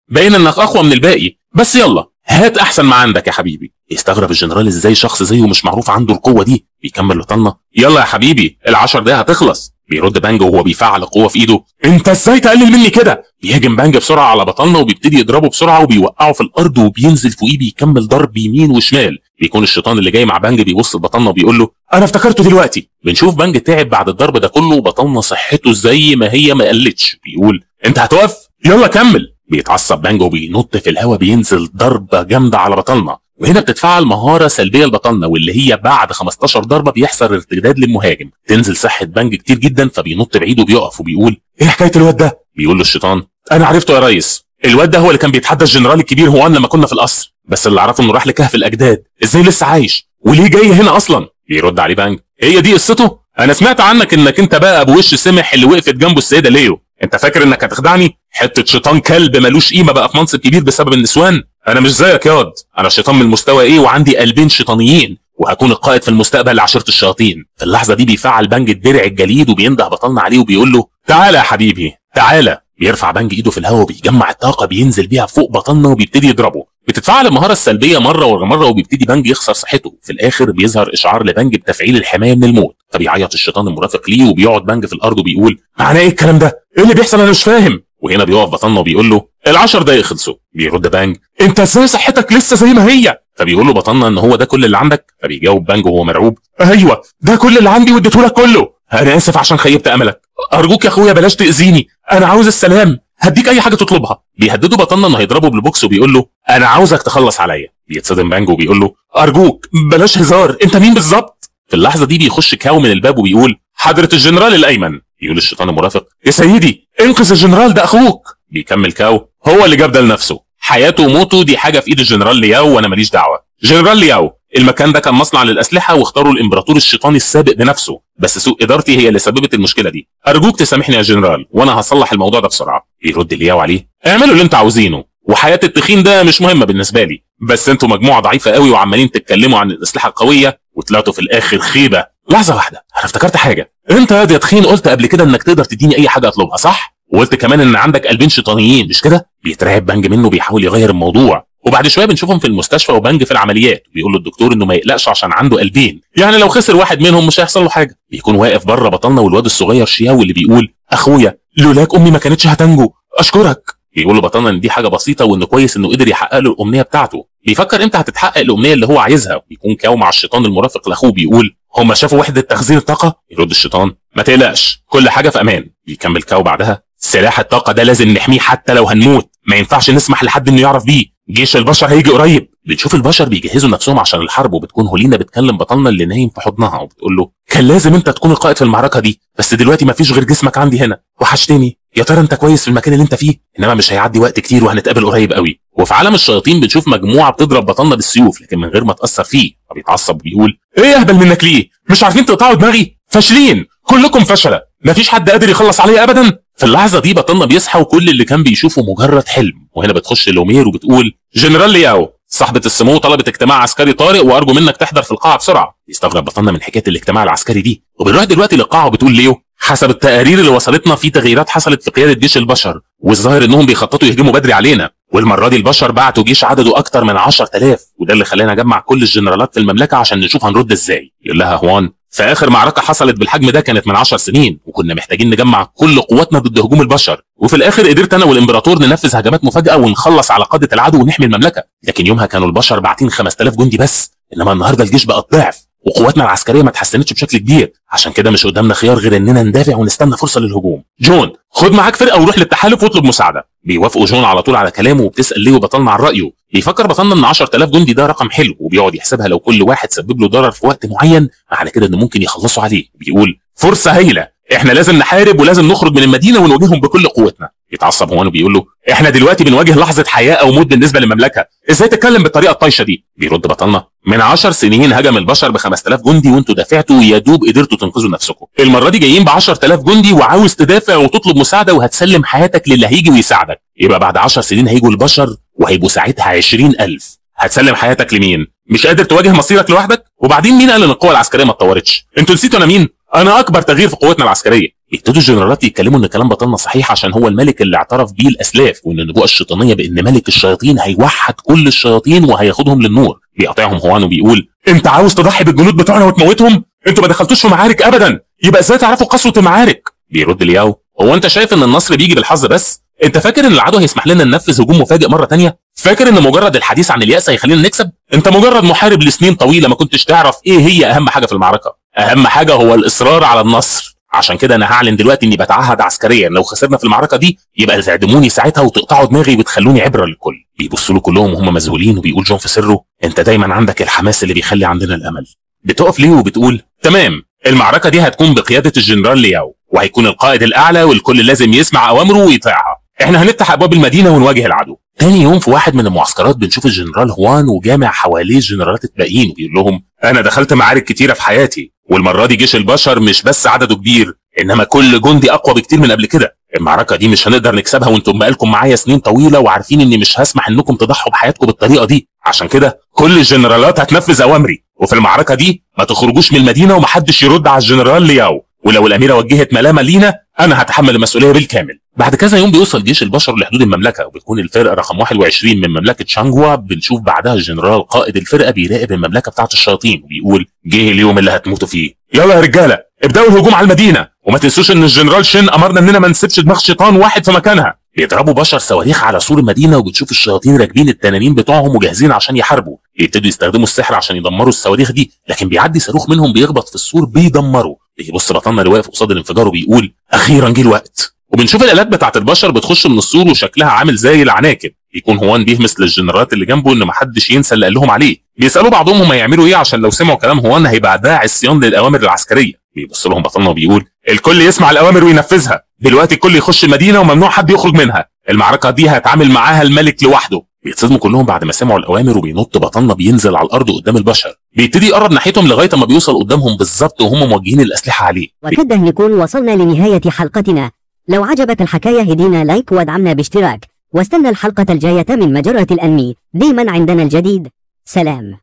باين انك اقوى من الباقي، بس يلا هات احسن ما عندك يا حبيبي. يستغرب الجنرال ازاي شخص زيه مش معروف عنده القوة دي. بيكمل بطلنا يلا يا حبيبي ال10 دقايق هتخلص. بيرد بانج وهو بيفعل قوة في ايده انت ازاي تقلل مني كده؟ بيهاجم بانج بسرعة على بطلنا وبيبتدي يضربه بسرعة وبيوقعه في الارض وبينزل فوقيه بيكمل ضرب يمين وشمال. بيكون الشيطان اللي جاي مع بانج بيبص لبطلنا وبيقول له انا افتكرته دلوقتي. بنشوف بانج تعب بعد الضرب ده كله وبطلنا صحته زي ما هي ما قلتش. بيقول انت هتقف؟ يلا كمل. بيتعصب بانج وبينط في الهواء بينزل ضربه جامدة على بطلنا، وهنا بتتفعل مهارة سلبية لبطلنا واللي هي بعد 15 ضربه بيحصل ارتداد للمهاجم. تنزل صحة بانج كتير جدا فبينط بعيد وبيقف وبيقول ايه حكاية الواد ده؟ بيقول له الشيطان انا عرفته يا ريس، الواد ده هو اللي كان بيتحدى الجنرال الكبير هوان لما كنا في القصر، بس اللي اعرفه انه راح لكهف الاجداد، ازاي لسه عايش وليه جاي هنا اصلا؟ بيرد عليه بانج هي دي قصته؟ انا سمعت عنك انك انت بقى ابو وش سمح اللي وقفت جنبه السيدة ليو، انت فاكر انك هتخدعني؟ حتة شيطان كلب ملوش قيمة بقى في منصب كبير بسبب النسوان، انا مش زيك ياض، انا شيطان من المستوى ايه وعندي قلبين شيطانيين وهكون القائد في المستقبل لعشيره الشياطين. في اللحظة دي بيفعل بانج الدرع الجليد وبينده بطلنا عليه وبيقول له تعالى يا حبيبي تعالى. بيرفع بانج ايده في الهواء وبيجمع الطاقة بينزل بيها فوق بطلنا وبيبتدي يضربه. بتتفعل المهارة السلبية مرة ورا مرة وبيبتدي بانج يخسر صحته. في الاخر بيظهر اشعار لبانج بتفعيل الحماية من الموت، فبيعيط الشيطان المرافق ليه وبيقعد بانج في الارض وبيقول معناه ايه الكلام ده؟ ايه اللي بيحصل؟ انا مش فاهم. وهنا بيقف بطلنا وبيقول له ال10 دقايق خلصوا. بيرد بانج انت ازاي صحتك لسه زي ما هي؟ فبيقول له بطلنا ان هو ده كل اللي عندك؟ فبيجاوب بانج وهو مرعوب ايوه ده كل اللي عندي واديته لك كله، انا اسف عشان خيبت املك، ارجوك يا اخويا بلاش تاذيني، انا عاوز السلام، هديك اي حاجة تطلبها. بيهدده بطلنا انه هيضربه بالبوكس وبيقول له انا عاوزك تخلص عليا. بيتصدم بانج وبيقول له ارجوك بلاش هزار، انت مين بالظبط؟ في اللحظة دي بيخش كاو من الباب وبيقول حضره الجنرال الايمن. بيقول الشيطان المرافق يا سيدي انقذ الجنرال ده اخوك. بيكمل كاو هو اللي جاب ده لنفسه، حياته وموته دي حاجة في ايد الجنرال لياو وانا ماليش دعوه. جنرال لياو المكان ده كان مصنع للاسلحه واختاروا الامبراطور الشيطاني السابق بنفسه، بس سوء ادارتي هي اللي سببت المشكلة دي، ارجوك تسامحني يا جنرال وانا هصلح الموضوع ده بسرعة. بيرد لياو عليه اعملوا اللي انتوا عاوزينه وحياه التخين ده مش مهمة بالنسبة لي، بس انتوا مجموعة ضعيفة قوي وعمالين تتكلموا عن الاسلحة القوية وطلعتوا في الاخر خيبه. لحظة واحدة انا افتكرت حاجة، انت يا تخين قلت قبل كده انك تقدر تديني اي حاجة اطلبها صح؟ وقلت كمان ان عندك قلبين شيطانيين مش كده؟ بيترعب بانج منه بيحاول يغير الموضوع. وبعد شوية بنشوفهم في المستشفى وبانج في العمليات، بيقول له الدكتور انه ما يقلقش عشان عنده قلبين، يعني لو خسر واحد منهم مش هيحصل له حاجة. بيكون واقف بره بطلنا والواد الصغير شياو اللي بيقول اخويا لولاك امي ما كانتش هتنجو، اشكرك. بيقول له بطلنا ان دي حاجة بسيطة وانه كويس انه قدر يحقق له الامنية بتاعته. بيفكر امتى هتتحقق الامنية اللي هو عايزها. بيكون كاو مع الشيطان المرافق لاخوه بيقول هما شافوا وحده تخزين الطاقة؟ يرد الشيطان ما تقلقش كل حاجة في امان. بيكمل كاو بعدها سلاح الطاقة ده لازم نحمية حتى لو هنموت، ما ينفعش نسمح لحد انه يعرف بيه، جيش البشر هيجي قريب. بنشوف البشر بيجهزوا نفسهم عشان الحرب، وبتكون هولينا بتكلم بطلنا اللي نايم في حضنها وبتقول له كان لازم انت تكون القائد في المعركة دي، بس دلوقتي ما فيش غير جسمك عندي هنا، وحشتني، يا ترى انت كويس في المكان اللي انت فيه؟ انما مش هيعدي وقت كتير وهنتقابل قريب قوي. وفي عالم الشياطين بنشوف مجموعة بتضرب بطلنا بالسيوف لكن من غير ما تاثر فيه، فبيتعصب وبيقول ايه اهبل منك ليه؟ مش عارفين تقطعوا دماغي؟ فاشلين كلكم فشله، مفيش حد قادر يخلص عليا ابدا. في اللحظة دي بطلنا بيصحى وكل اللي كان بيشوفه مجرد حلم. وهنا بتخش لومير وبتقول جنرال لياو صاحبة السمو طلبت اجتماع عسكري طارئ وارجو منك تحضر في القاعة بسرعة. يستغرب بطلنا من حكاية الاجتماع العسكري دي، وبنروح دلوقتي للقاعه وبتقول ليو حسب التقارير اللي وصلتنا في تغييرات حصلت في قيادة جيش البشر، والظاهر انهم بيخططوا يهجموا بدري علينا، والمرة دي البشر بعتوا جيش عدده اكتر من 10,000، وده اللي خلانا نجمع كل الجنرالات في المملكة عشان نشوف هنرد ازاي. يقول لها هوان في اخر معركة حصلت بالحجم ده كانت من 10 سنين، وكنا محتاجين نجمع كل قواتنا ضد هجوم البشر، وفي الاخر قدرت انا والامبراطور ننفذ هجمات مفاجاة ونخلص على قاده العدو ونحمي المملكة، لكن يومها كانوا البشر باعتين 5000 جندي بس، انما النهارده الجيش بقى الضعف وقواتنا العسكرية ما اتحسنتش بشكل كبير، عشان كده مش قدامنا خيار غير اننا ندافع ونستنى فرصة للهجوم. جون خد معاك فرقه وروح للتحالف واطلب مساعدة. بيوافقوا جون على طول على كلامه، وبتسال ليه بطلنا عن رايه. بيفكر بطلنا ان 10000 جندي ده رقم حلو، وبيقعد يحسبها لو كل واحد سبب له ضرر في وقت معين معنى كده انه ممكن يخلصوا عليه. بيقول فرصة هايلة، احنا لازم نحارب ولازم نخرج من المدينة ونواجههم بكل قوتنا. يتعصب هوان وبيقول له احنا دلوقتي بنواجه لحظة حياة او موت بالنسبة للمملكة، ازاي تتكلم بالطريقة الطايشه دي؟ بيرد بطلنا من 10 سنين هجم البشر ب 5000 جندي وانتوا دافعتوا يا دوب قدرتوا تنقذوا نفسكم، المرة دي جايين ب 10000 جندي وعاوز تدافع وتطلب مساعدة وهتسلم حياتك للي هيجي ويساعدك، يبقى بعد 10 سنين هيجوا البشر وهيبقوا ساعتها 20000، هتسلم حياتك لمين؟ مش قادر تواجه مصيرك لوحدك؟ وبعدين مين قال ان القوة العسكرية ما اتطورتش؟ انتوا نسيتوا انا مين؟ انا اكبر تغيير في قوتنا العسكرية. يبتدوا الجنرالات يتكلموا ان كلام بطلنا صحيح عشان هو الملك اللي اعترف بيه الاسلاف، وان النبوءة الشيطانية بان ملك الشياطين هيوحد كل الشياطين وهياخدهم للنور. بيقاطعهم هوان وبيقول انت عاوز تضحي بالجنود بتوعنا وتموتهم؟ انتوا ما دخلتوش في معارك ابدا، يبقى ازاي تعرفوا قسوة المعارك؟ بيرد لياو هو انت شايف ان النصر بيجي بالحظ بس؟ انت فاكر ان العدو هيسمح لنا ننفذ هجوم مفاجئ مرة ثانية؟ فاكر ان مجرد الحديث عن اليأس هيخلينا نكسب؟ انت مجرد محارب لسنين طويلة ما كنتش تعرف ايه هي اهم حاجة في المعركة. اهم حاجة هو الاصرار على النصر، عشان كده انا هعلن دلوقتي اني بتعهد عسكريا لو خسرنا في المعركة دي يبقى تعدموني ساعتها وتقطعوا دماغي وتخلوني عبره للكل. بيبصوا له كلهم وهم مذهولين، وبيقول جون في سره انت دايما عندك الحماس اللي بيخلي عندنا الامل. بتقف ليه وبتقول تمام، المعركة دي هتكون بقيادة الجنرال لياو، وهيكون القائد الاعلى والكل لازم يسمع اوامره ويطيعها. احنا هنفتح ابواب المدينة ونواجه العدو. تاني يوم في واحد من المعسكرات بنشوف الجنرال هوان وجامع حواليه الجنرالات الباقيين، وبيقول لهم انا دخلت معارك كتيرة في حياتي، والمرة دي جيش البشر مش بس عدده كبير، انما كل جندي اقوى بكتير من قبل كده. المعركة دي مش هنقدر نكسبها وانتم بقالكم معايا سنين طويلة وعارفين اني مش هسمح انكم تضحوا بحياتكم بالطريقة دي، عشان كده كل الجنرالات هتنفذ اوامري، وفي المعركة دي ما تخرجوش من المدينة ومحدش يرد على الجنرال لياو، ولو الاميرة وجهت ملامه لينا انا هتحمل المسؤولية بالكامل. بعد كذا يوم بيوصل جيش البشر لحدود المملكة، وبتكون الفرقة رقم 21 من مملكة شانغوا. بنشوف بعدها الجنرال قائد الفرقة بيراقب المملكة بتاعه الشياطين وبيقول جه اليوم اللي هتموتوا فيه، يلا يا رجاله ابداوا الهجوم على المدينة، وما تنسوش ان الجنرال شين امرنا اننا ما نسيبش دماغ شيطان واحد في مكانها. بيضربوا بشر صواريخ على سور المدينة، وبتشوف الشياطين راكبين التنانين بتوعهم وجاهزين عشان يحاربوا. بيبتدوا يستخدموا السحر عشان يدمروا الصواريخ دي، لكن بيعدي صاروخ منهم بيخبط في السور بيدمره. بيبص بطلنا اللي واقف قصاد الانفجار وبيقول اخيرا جه الوقت. وبنشوف الالات بتاعت البشر بتخش من السور وشكلها عامل زي العناكب. بيكون هوان بيهمس للجنرالات اللي جنبه ان محدش ينسى اللي قال لهم عليه. بيسالوا بعضهم هم يعملوا ايه عشان لو سمعوا كلام هوان هيبقى ده عصيان للاوامر العسكرية. بيبص لهم بطلنا وبيقول الكل يسمع الاوامر وينفذها، دلوقتي الكل يخش المدينة وممنوع حد يخرج منها، المعركة دي هيتعامل معاها الملك لوحده. بيتصدموا كلهم بعد ما سمعوا الاوامر، وبينط بطلنا بينزل على الارض قدام البشر، بيبتدي يقرب ناحيتهم لغاية ما بيوصل قدامهم بالظبط وهم موجهين الاسلحة عليه. وكده نكون وصلنا لنهاية حلقتنا. لو عجبت الحكاية هدينا لايك وادعمنا باشتراك، واستنى الحلقة الجاية من مجرة الانمي، دايما عندنا الجديد. سلام.